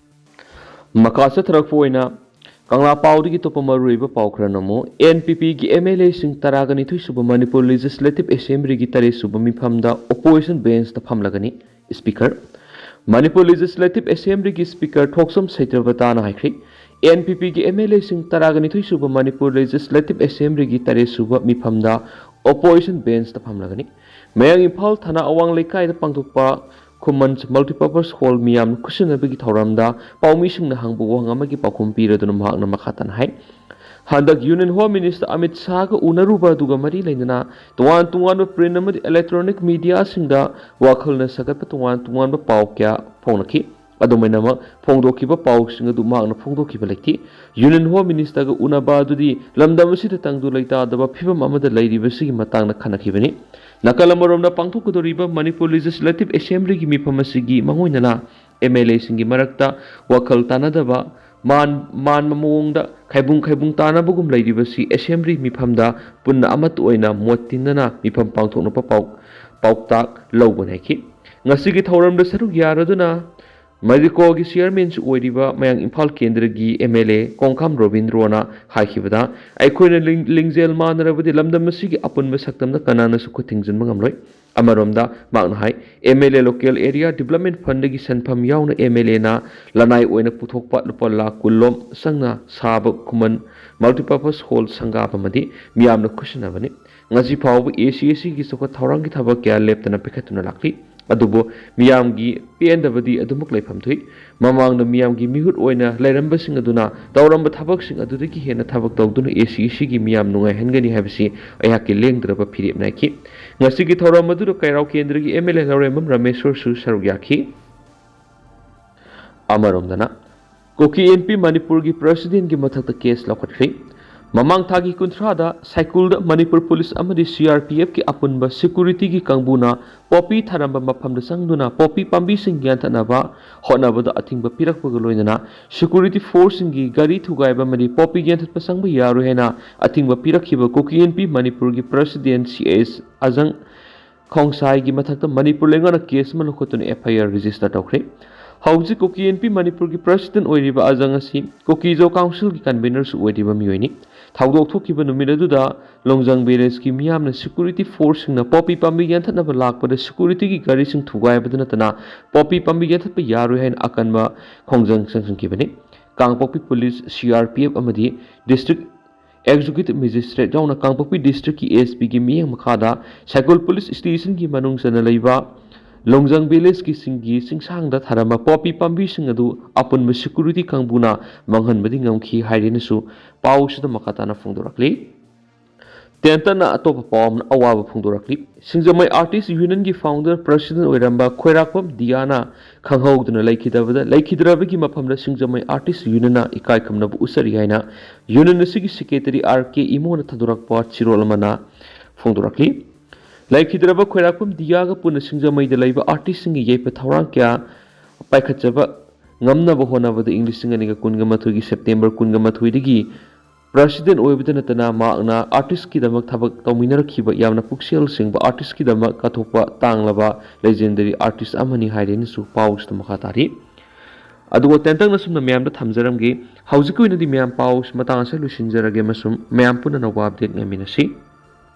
ꯃꯈꯥ ꯆꯠꯊꯔꯛꯄ ꯑꯣꯏꯅ ꯀꯪꯂꯥ ꯄꯥꯎꯗꯒꯤ ꯑꯇꯣꯞꯄ ꯃꯔꯨꯑꯣꯏꯕ ꯄꯥꯎ ꯈꯔ ꯅꯝꯃꯨ꯫ ꯑꯦꯟ ꯄꯤ ꯄꯤꯒꯤ ꯑꯦꯝ ꯑꯦꯜ ꯑꯦꯁꯤꯡ ꯇꯔꯥꯒ ꯅꯤꯊꯣꯏ ꯁꯨꯕ ꯃꯅꯤꯄꯨꯔ ꯂꯦꯖꯤꯁꯂꯦꯇꯤꯚ ꯑꯦꯁꯦꯝꯕ꯭ꯂꯤꯒꯤ ꯇꯔꯦꯠ ꯁꯨꯕ ꯃꯤꯐꯝꯗ ꯑꯣꯄꯣꯖꯤꯁꯟ ꯕꯦꯟꯁꯇ ꯐꯝꯂꯒꯅꯤ꯫ ꯁ꯭ꯄꯤꯀꯔ, ꯃꯅꯤꯄꯨꯔ ꯂꯦꯖꯤꯁꯂꯦꯇꯤꯚ ꯑꯦꯁꯦꯝꯕ꯭ꯂꯤꯒꯤ ꯁ꯭ꯄꯤꯀꯔ ꯊꯣꯛꯆꯝ ꯁꯩꯇ꯭ꯔꯕꯇꯥꯅ ꯍꯥꯏꯈ꯭ꯔꯤ꯫ ꯑꯦꯟ ꯄꯤ ꯄꯤꯒꯤ ꯑꯦꯝ ꯑꯦꯜ ꯑꯦꯁꯤꯡ ꯇꯔꯥꯒ ꯅꯤꯊꯣꯏ ꯁꯨꯕ ꯃꯅꯤꯄꯨꯔ ꯂꯦꯖꯤꯁꯂꯦꯇꯤꯚ ꯑꯦꯁꯦꯝꯕ꯭ꯂꯤꯒꯤ ꯇꯔꯦꯠ ꯁꯨꯕ ꯃꯤꯐꯝꯗ ꯑꯣꯄꯣꯖꯤꯁꯟ ꯕꯦꯟꯁꯇ ꯐꯝꯂꯒꯅꯤ꯫ ꯃꯌꯥꯡ ꯏꯝꯐꯥꯜ ꯊꯅꯥ ꯑꯋꯥꯡ ꯂꯩꯀꯥꯏꯗ ꯄꯥꯡꯊꯣꯛꯄ ꯈꯨꯃꯟ ꯃꯜꯇꯤꯄꯔꯄꯁ ꯍꯣꯜ ꯃꯤꯌꯥꯝꯅ ꯈꯨꯠꯁꯤꯟꯅꯕꯒꯤ ꯊꯧꯔꯝꯗ ꯄꯥꯎꯃꯤꯁꯤꯡꯅ ꯍꯪꯕ ꯋꯥꯍꯪ ꯑꯃꯒꯤ ꯄꯥꯎꯈꯨꯝ ꯄꯤꯔꯗꯨꯅ ꯃꯍꯥꯛꯅ ꯃꯈꯥ ꯇꯥꯅ ꯍꯥꯏ, ꯍꯟꯗꯛ ꯌꯨꯅꯤꯌꯟ ꯍꯣꯝ ꯃꯤꯅꯤꯁꯇꯔ ꯑꯃꯤꯠ ꯁꯥꯍꯒ ꯎꯅꯔꯨꯕ ꯑꯗꯨꯒ ꯃꯔꯤ ꯂꯩꯅꯅ ꯇꯣꯉꯥꯟ ꯇꯣꯉꯥꯟꯕ ꯄ꯭ꯔꯤꯟ ꯑꯃꯗꯤ ꯏꯂꯦꯛꯇ꯭ꯔꯣꯅꯤꯛ ꯃꯤꯗꯤꯌꯥꯁꯤꯡꯗ ꯋꯥꯈꯜꯅ ꯁꯥꯒꯠꯄ ꯇꯣꯉꯥꯟ ꯇꯣꯉꯥꯟꯕ ꯄꯥꯎ ꯀꯌꯥ ꯐꯣꯡꯅꯈꯤ꯫ ꯑꯗꯨꯃꯥꯏꯅꯃꯛ ꯐꯣꯡꯗꯣꯛꯈꯤꯕ ꯄꯥꯎꯁꯤꯡ ꯑꯗꯨ ꯃꯍꯥꯛꯅ ꯐꯣꯡꯗꯣꯛꯈꯤꯕ ꯂꯩꯇꯦ꯫ Union Home Minister ꯒ ꯎꯅꯕ ꯑꯗꯨꯗꯤ ꯂꯝꯗꯝ ꯑꯁꯤꯗ ꯇꯪꯗꯨ ꯂꯩꯇꯥꯗꯕ ꯐꯤꯕꯝ ꯑꯃꯗ ꯂꯩꯔꯤꯕꯁꯤꯒꯤ ꯃꯇꯥꯡꯗ ꯈꯟꯅꯈꯤꯕꯅꯤ꯫ ꯅꯥꯀꯜ ꯑꯃꯔꯣꯝꯗ ꯄꯥꯡꯊꯣꯛꯀꯗꯧꯔꯤꯕ Manipur Legislative Assembly ꯒꯤ ꯃꯤꯐꯝ ꯑꯁꯤꯒꯤ ꯃꯥꯡꯑꯣꯏꯅꯅ M L A ꯁꯤꯡꯒꯤ ꯃꯔꯛꯇ ꯋꯥꯈꯜ ꯇꯥꯅꯗꯕ ꯃꯥꯟ-, ꯃꯥꯟꯕ ꯃꯑꯣꯡꯗ ꯈꯥꯏꯕꯨꯡ ꯈꯥꯏꯕꯨꯡ ꯇꯥꯅꯕꯒꯨꯝ ꯂꯩꯔꯤꯕꯁꯤ Assembly ꯃꯤꯐꯝꯗ ꯄꯨꯟꯅ ꯑꯃꯠꯇ ꯑꯣꯏꯅ ꯃꯣꯠ ꯇꯤꯟꯅꯅ ꯃꯤꯐꯝ ꯄꯥꯡꯊꯣꯛꯅꯕ ꯄꯥꯎ-, ꯄꯥꯎꯇꯥꯛ ꯂꯧꯕꯅꯤ ꯍꯥꯏꯈꯤ꯫ ꯉꯁꯤꯒꯤ ꯊꯧꯔꯝꯗ ꯁꯔꯨꯛ ꯌꯥꯔꯗꯨꯅ ꯃꯔꯤꯀꯣꯒꯤ chairman ꯁꯨ ꯑꯣꯏꯔꯤꯕ ꯃꯌꯥꯡ ꯏꯝꯐꯥꯜ ꯀꯦꯟꯗ꯭ꯔꯒꯤ M L A ꯀꯣꯡꯈꯥꯝ ꯔꯣꯕꯤꯟꯗ꯭ꯔꯣꯅ ꯍꯥꯏꯈꯤꯕꯗ, ꯑꯩꯈꯣꯏꯅ ꯂꯤꯡ-, ꯂꯤꯡꯖꯦꯜ ꯃꯥꯟꯅꯔꯕꯗꯤ ꯂꯝꯗꯝ ꯑꯁꯤꯒꯤ ꯑꯄꯨꯟꯕ ꯁꯛꯇꯝꯗ ꯀꯅꯥꯅꯁꯨ ꯈꯨꯠ ꯊꯤꯡꯖꯤꯟꯕ ꯉꯝꯂꯣꯏ꯫ ꯑꯃꯔꯣꯝꯗ ꯃꯍꯥꯛꯅ ꯍꯥꯏ, M L A Local Area Development Fund ꯗꯒꯤ ꯁꯦꯟꯐꯝ ꯌꯥꯎꯅ M L A ꯅ ꯂꯅꯥꯏ ꯑꯣꯏꯅ ꯄꯨꯊꯣꯛꯄ ꯂꯨꯄꯥ ꯂꯥꯈ ꯀꯨꯟ ꯂꯣꯝ ꯆꯪꯅ ꯁꯥꯕ ꯈꯨꯃꯟ Multipurpose Hall ꯁꯪꯒꯥꯕ ꯑꯃꯗꯤ ꯃꯤꯌꯥꯝꯅ ꯈꯨꯠꯁꯤꯟꯅꯕꯅꯤ꯫ ꯉꯁꯤ ꯐꯥꯎꯕ A C A C ꯒꯤ ꯆꯥꯎꯈꯠ ꯊꯧꯔꯥꯡꯒꯤ ꯊꯕꯛ ꯀꯌꯥ ꯂꯦꯞꯇꯅ ꯄꯤꯈꯠꯇꯨꯅ ꯂꯥꯛꯂꯤ꯫ ꯑꯗꯨꯕꯨ ꯃꯤꯌꯥꯝꯒꯤ ꯄꯦꯟꯗꯕꯗꯤ ꯑꯗꯨꯃꯛ ꯂꯩꯐꯝ ꯊꯣꯛꯏ꯫ ꯃꯃꯥꯡꯗ ꯃꯤꯌꯥꯝꯒꯤ ꯃꯤꯍꯨꯠ ꯑꯣꯏꯅ ꯂꯩꯔꯝꯕꯁꯤꯡ ꯑꯗꯨꯅ ꯇꯧꯔꯝꯕ ꯊꯕꯛꯁꯤꯡ ꯑꯗꯨꯗꯒꯤ ꯍꯦꯟꯅ ꯊꯕꯛ ꯇꯧꯗꯨꯅ A C A C ꯒꯤ ꯃꯤꯌꯥꯝ ꯅꯨꯡꯉꯥꯏꯍꯟꯒꯅꯤ ꯍꯥꯏꯕꯁꯤ ꯑꯩꯍꯥꯛꯀꯤ ꯂꯦꯡꯗ꯭ꯔꯕ ꯐꯤꯔꯦꯞꯅꯤ ꯍꯥꯏꯈꯤ꯫ ꯉꯁꯤꯒꯤ ꯊꯧꯔꯝ ꯑꯗꯨꯗ ꯀꯩꯔꯥꯎ ꯀꯦꯟꯗ꯭ꯔꯒꯤ M L A ꯂꯧꯔꯦꯝꯕꯝ ꯔꯥꯃꯦꯁ꯭ꯋꯔꯁꯨ ꯁꯔꯨꯛ ꯌꯥꯈꯤ꯫ ꯑꯃꯔꯣꯝꯗꯅ, ꯀꯨꯀꯤ ꯏꯟꯄꯤ ꯃꯅꯤꯄꯨꯔꯒꯤ president ꯀꯤ ꯃꯊꯛꯇ case ꯂꯧꯈꯠꯈ꯭ꯔꯦ꯫ ꯃꯃꯥꯡ ꯊꯥꯒꯤ ꯀꯨꯟꯊ꯭ꯔꯥꯗ ꯁꯥꯏꯀꯨꯜꯗ ꯃꯅꯤꯄꯨꯔ ꯄꯨꯂꯤꯁ ꯑꯃꯗꯤ C R P F ꯀꯤ ꯑꯄꯨꯟꯕ security ꯒꯤ ꯀꯥꯡꯕꯨꯅ ꯄꯣꯄꯤ ꯊꯥꯔꯝꯕ ꯃꯐꯝꯗ ꯆꯪꯗꯨꯅ ꯄꯣꯄꯤ ꯄꯥꯝꯕꯤꯁꯤꯡ ꯌꯥꯟꯊꯠꯅꯕ ꯍꯣꯠꯅꯕꯗ ꯑꯊꯤꯡꯕ ꯄꯤꯔꯛꯄꯒ ꯂꯣꯏꯅꯅ security force ꯁꯤꯡꯒꯤ ꯒꯥꯔꯤ ꯊꯨꯒꯥꯏꯕ ꯑꯃꯗꯤ ꯄꯣꯄꯤ ꯌꯥꯟꯊꯠꯄ ꯆꯪꯕ ꯌꯥꯔꯣꯏ ꯍꯥꯏꯅ ꯑꯊꯤꯡꯕ ꯄꯤꯔꯛꯈꯤꯕ ꯀꯨꯀꯤ ꯏꯟꯄꯤ ꯃꯅꯤꯄꯨꯔꯒꯤ president C S ꯑꯖꯪ ꯈꯣꯡꯁꯥꯏꯒꯤ ꯃꯊꯛꯇ ꯃꯅꯤꯄꯨꯔ ꯂꯩꯉꯥꯛꯅ case ꯑꯃ ꯂꯧꯈꯠꯇꯨꯅ F I R register ꯇꯧꯈ꯭ꯔꯦ꯫ ꯍꯧꯖꯤꯛ ꯀꯨꯀꯤ ꯏꯟꯄꯤ ꯃꯅꯤꯄꯨꯔꯒꯤ president ꯑꯣꯏꯔꯤꯕ ꯑꯖꯪ ꯑꯁꯤ ꯀꯨꯀꯤ-ꯖꯣ council ꯒꯤ convener ꯁꯨ ꯑꯣꯏꯔꯤꯕ ꯃꯤꯑꯣꯏꯅꯤ꯫ ꯊꯧꯗꯣꯛ ꯊꯣꯛꯈꯤꯕ ꯅꯨꯃꯤꯠ ꯑꯗꯨꯗ ꯂꯣꯡꯖꯥꯡ village ꯀꯤ ꯃꯤꯌꯥꯝꯅ security force ꯁꯤꯡꯅ ꯄꯣꯄꯤ ꯄꯥꯝꯕꯤ ꯌꯥꯟꯊꯠꯅꯕ ꯂꯥꯛꯄꯗ security ꯒꯤ ꯒꯥꯔꯤꯁꯤꯡ ꯊꯨꯒꯥꯏꯕꯗ ꯅꯠꯇꯅ ꯄꯣꯄꯤ ꯄꯥꯝꯕꯤ ꯌꯥꯟꯊꯠꯄ ꯌꯥꯔꯣꯏ ꯍꯥꯏꯅ ꯑꯀꯟꯕ ꯈꯣꯡꯖꯪ ꯆꯪꯁꯤꯟꯈꯤꯕꯅꯤ꯫ ꯀꯥꯡꯄꯣꯛꯄꯤ police, C R P F ꯑꯃꯗꯤ district executive magistrate ꯌꯥꯎꯅ ꯀꯥꯡꯄꯣꯛꯄꯤ district ꯀꯤ S P ꯒꯤ ꯃꯤꯠꯌꯦꯡ ꯃꯈꯥꯗ ꯁꯥꯏꯀꯨꯜ police station ꯒꯤ ꯃꯅꯨꯡ ꯆꯟꯅ ꯂꯩꯕ ꯂꯣꯡꯖꯥꯡ village ꯀꯤ ꯁꯤꯡꯒꯤ ꯆꯤꯡꯁꯥꯡꯗ ꯊꯥꯔꯝꯕ ꯄꯣꯄꯤ ꯄꯥꯝꯕꯤꯁꯤꯡ ꯑꯗꯨ ꯑꯄꯨꯟꯕ security ꯀꯥꯡꯕꯨꯅ ꯃꯥꯡꯍꯟꯕꯗꯤ ꯉꯝꯈꯤ ꯍꯥꯏꯔꯦꯅꯁꯨ ꯄꯥꯎꯁꯤꯗ ꯃꯈꯥ ꯇꯥꯅ ꯐꯣꯡꯗꯣꯔꯛꯂꯤ꯫ ꯇꯦꯟꯇꯛꯅ ꯑꯇꯣꯞꯄ ꯄꯥꯎ ꯑꯃꯅ ꯑꯋꯥꯕ ꯐꯣꯡꯗꯣꯔꯛꯂꯤ꯫ ꯁꯤꯡꯖꯃꯩ ꯑꯥꯔꯇꯤꯁ ꯌꯨꯅꯤꯌꯟꯒꯤ ꯐꯥꯎꯟꯗꯔ ꯄ꯭ꯔꯁꯤꯗꯦꯟ ꯑꯣꯏꯔꯝꯕ ꯈꯣꯏꯔꯥꯛꯄꯝ ꯗꯤꯌꯥꯅ ꯈꯪꯍꯧꯗꯅ ꯂꯩꯈꯤꯗꯕꯗ, ꯂꯩꯈꯤꯗ꯭ꯔꯕꯒꯤ ꯃꯐꯝꯗ ꯁꯤꯡꯖꯃꯩ ꯑꯥꯔꯇꯤꯁ ꯌꯨꯅꯤꯌꯟꯅ ꯏꯀꯥꯏ ꯈꯨꯝꯅꯕ ꯎꯠꯆꯔꯤ ꯍꯥꯏꯅ ꯌꯨꯅꯤꯌꯟ ꯑꯁꯤꯒꯤ ꯁꯦꯀ꯭ꯔꯦꯇꯔꯤ ꯑꯥꯔ ꯀꯦ ꯏꯃꯣꯅ ꯊꯥꯗꯣꯔꯛꯄ ꯆꯦꯔꯣꯜ ꯑꯃꯅ ꯐꯣꯡꯗꯣꯔꯛꯂꯤ꯫ ꯂꯩꯈꯤꯗ꯭ꯔꯕ ꯈꯣꯏꯔꯥꯛꯄꯝ ꯗꯤꯌꯥꯒ ꯄꯨꯟꯅ ꯁꯤꯡꯖꯃꯩꯗ ꯂꯩꯕ ꯑꯥꯔꯇꯤꯁꯁꯤꯡꯒꯤ ꯌꯥꯏꯐ ꯊꯧꯔꯥꯡ ꯀꯌꯥ ꯄꯥꯏꯈꯠꯆꯕ ꯉꯝꯅꯕ ꯍꯣꯠꯅꯕꯗ ꯏꯪ ꯂꯤꯁꯤꯡ ꯑꯅꯤꯒ ꯀꯨꯟꯒ ꯃꯥꯊꯣꯏꯒꯤ ꯁꯦꯞꯇꯦꯝꯕꯔ ꯀꯨꯟꯒ ꯃꯥꯊꯣꯏꯗꯒꯤ ꯄ꯭ꯔꯁꯤꯗꯦꯟ ꯑꯣꯏꯕꯇ ꯅꯠꯇꯅ ꯃꯍꯥꯛꯅ ꯑꯥꯔꯇꯤꯁꯀꯤꯗꯃꯛ ꯊꯕꯛ ꯇꯧꯃꯤꯟꯅꯔꯛꯈꯤꯕ ꯌꯥꯝꯅ ꯄꯨꯛꯆꯦꯜ ꯁꯦꯡꯕ, ꯑꯥꯔꯇꯤꯁꯀꯤꯗꯃꯛ ꯀꯠꯊꯣꯛꯄ ꯇꯥꯡꯂꯕ ꯂꯦꯖꯦꯟꯗꯔꯤ ꯑꯥꯔꯇꯤꯁ ꯑꯃꯅꯤ ꯍꯥꯏꯔꯦꯅꯁꯨ ꯄꯥꯎꯁꯤꯗ ꯃꯈꯥ ꯇꯥꯔꯤ꯫ ꯑꯗꯨꯒ ꯇꯦꯟꯇꯛꯅ ꯁꯨꯝꯅ ꯃꯌꯥꯝꯗ ꯊꯝꯖꯔꯝꯒꯦ꯫ ꯍꯧꯖꯤꯛꯀꯤ ꯑꯣꯏꯅꯗꯤ ꯃꯌꯥꯝ ꯄꯥꯎ ꯃꯇꯥꯡ ꯑꯁꯤꯗ ꯂꯣꯏꯁꯤꯟꯖꯔꯒꯦ ꯑꯃꯁꯨꯡ ꯃꯌꯥꯝ ꯄꯨꯟꯅ ꯑꯅꯧꯕ ꯑꯞꯗꯦꯠ ꯉꯥꯏꯃꯤꯟꯅꯁꯤ꯫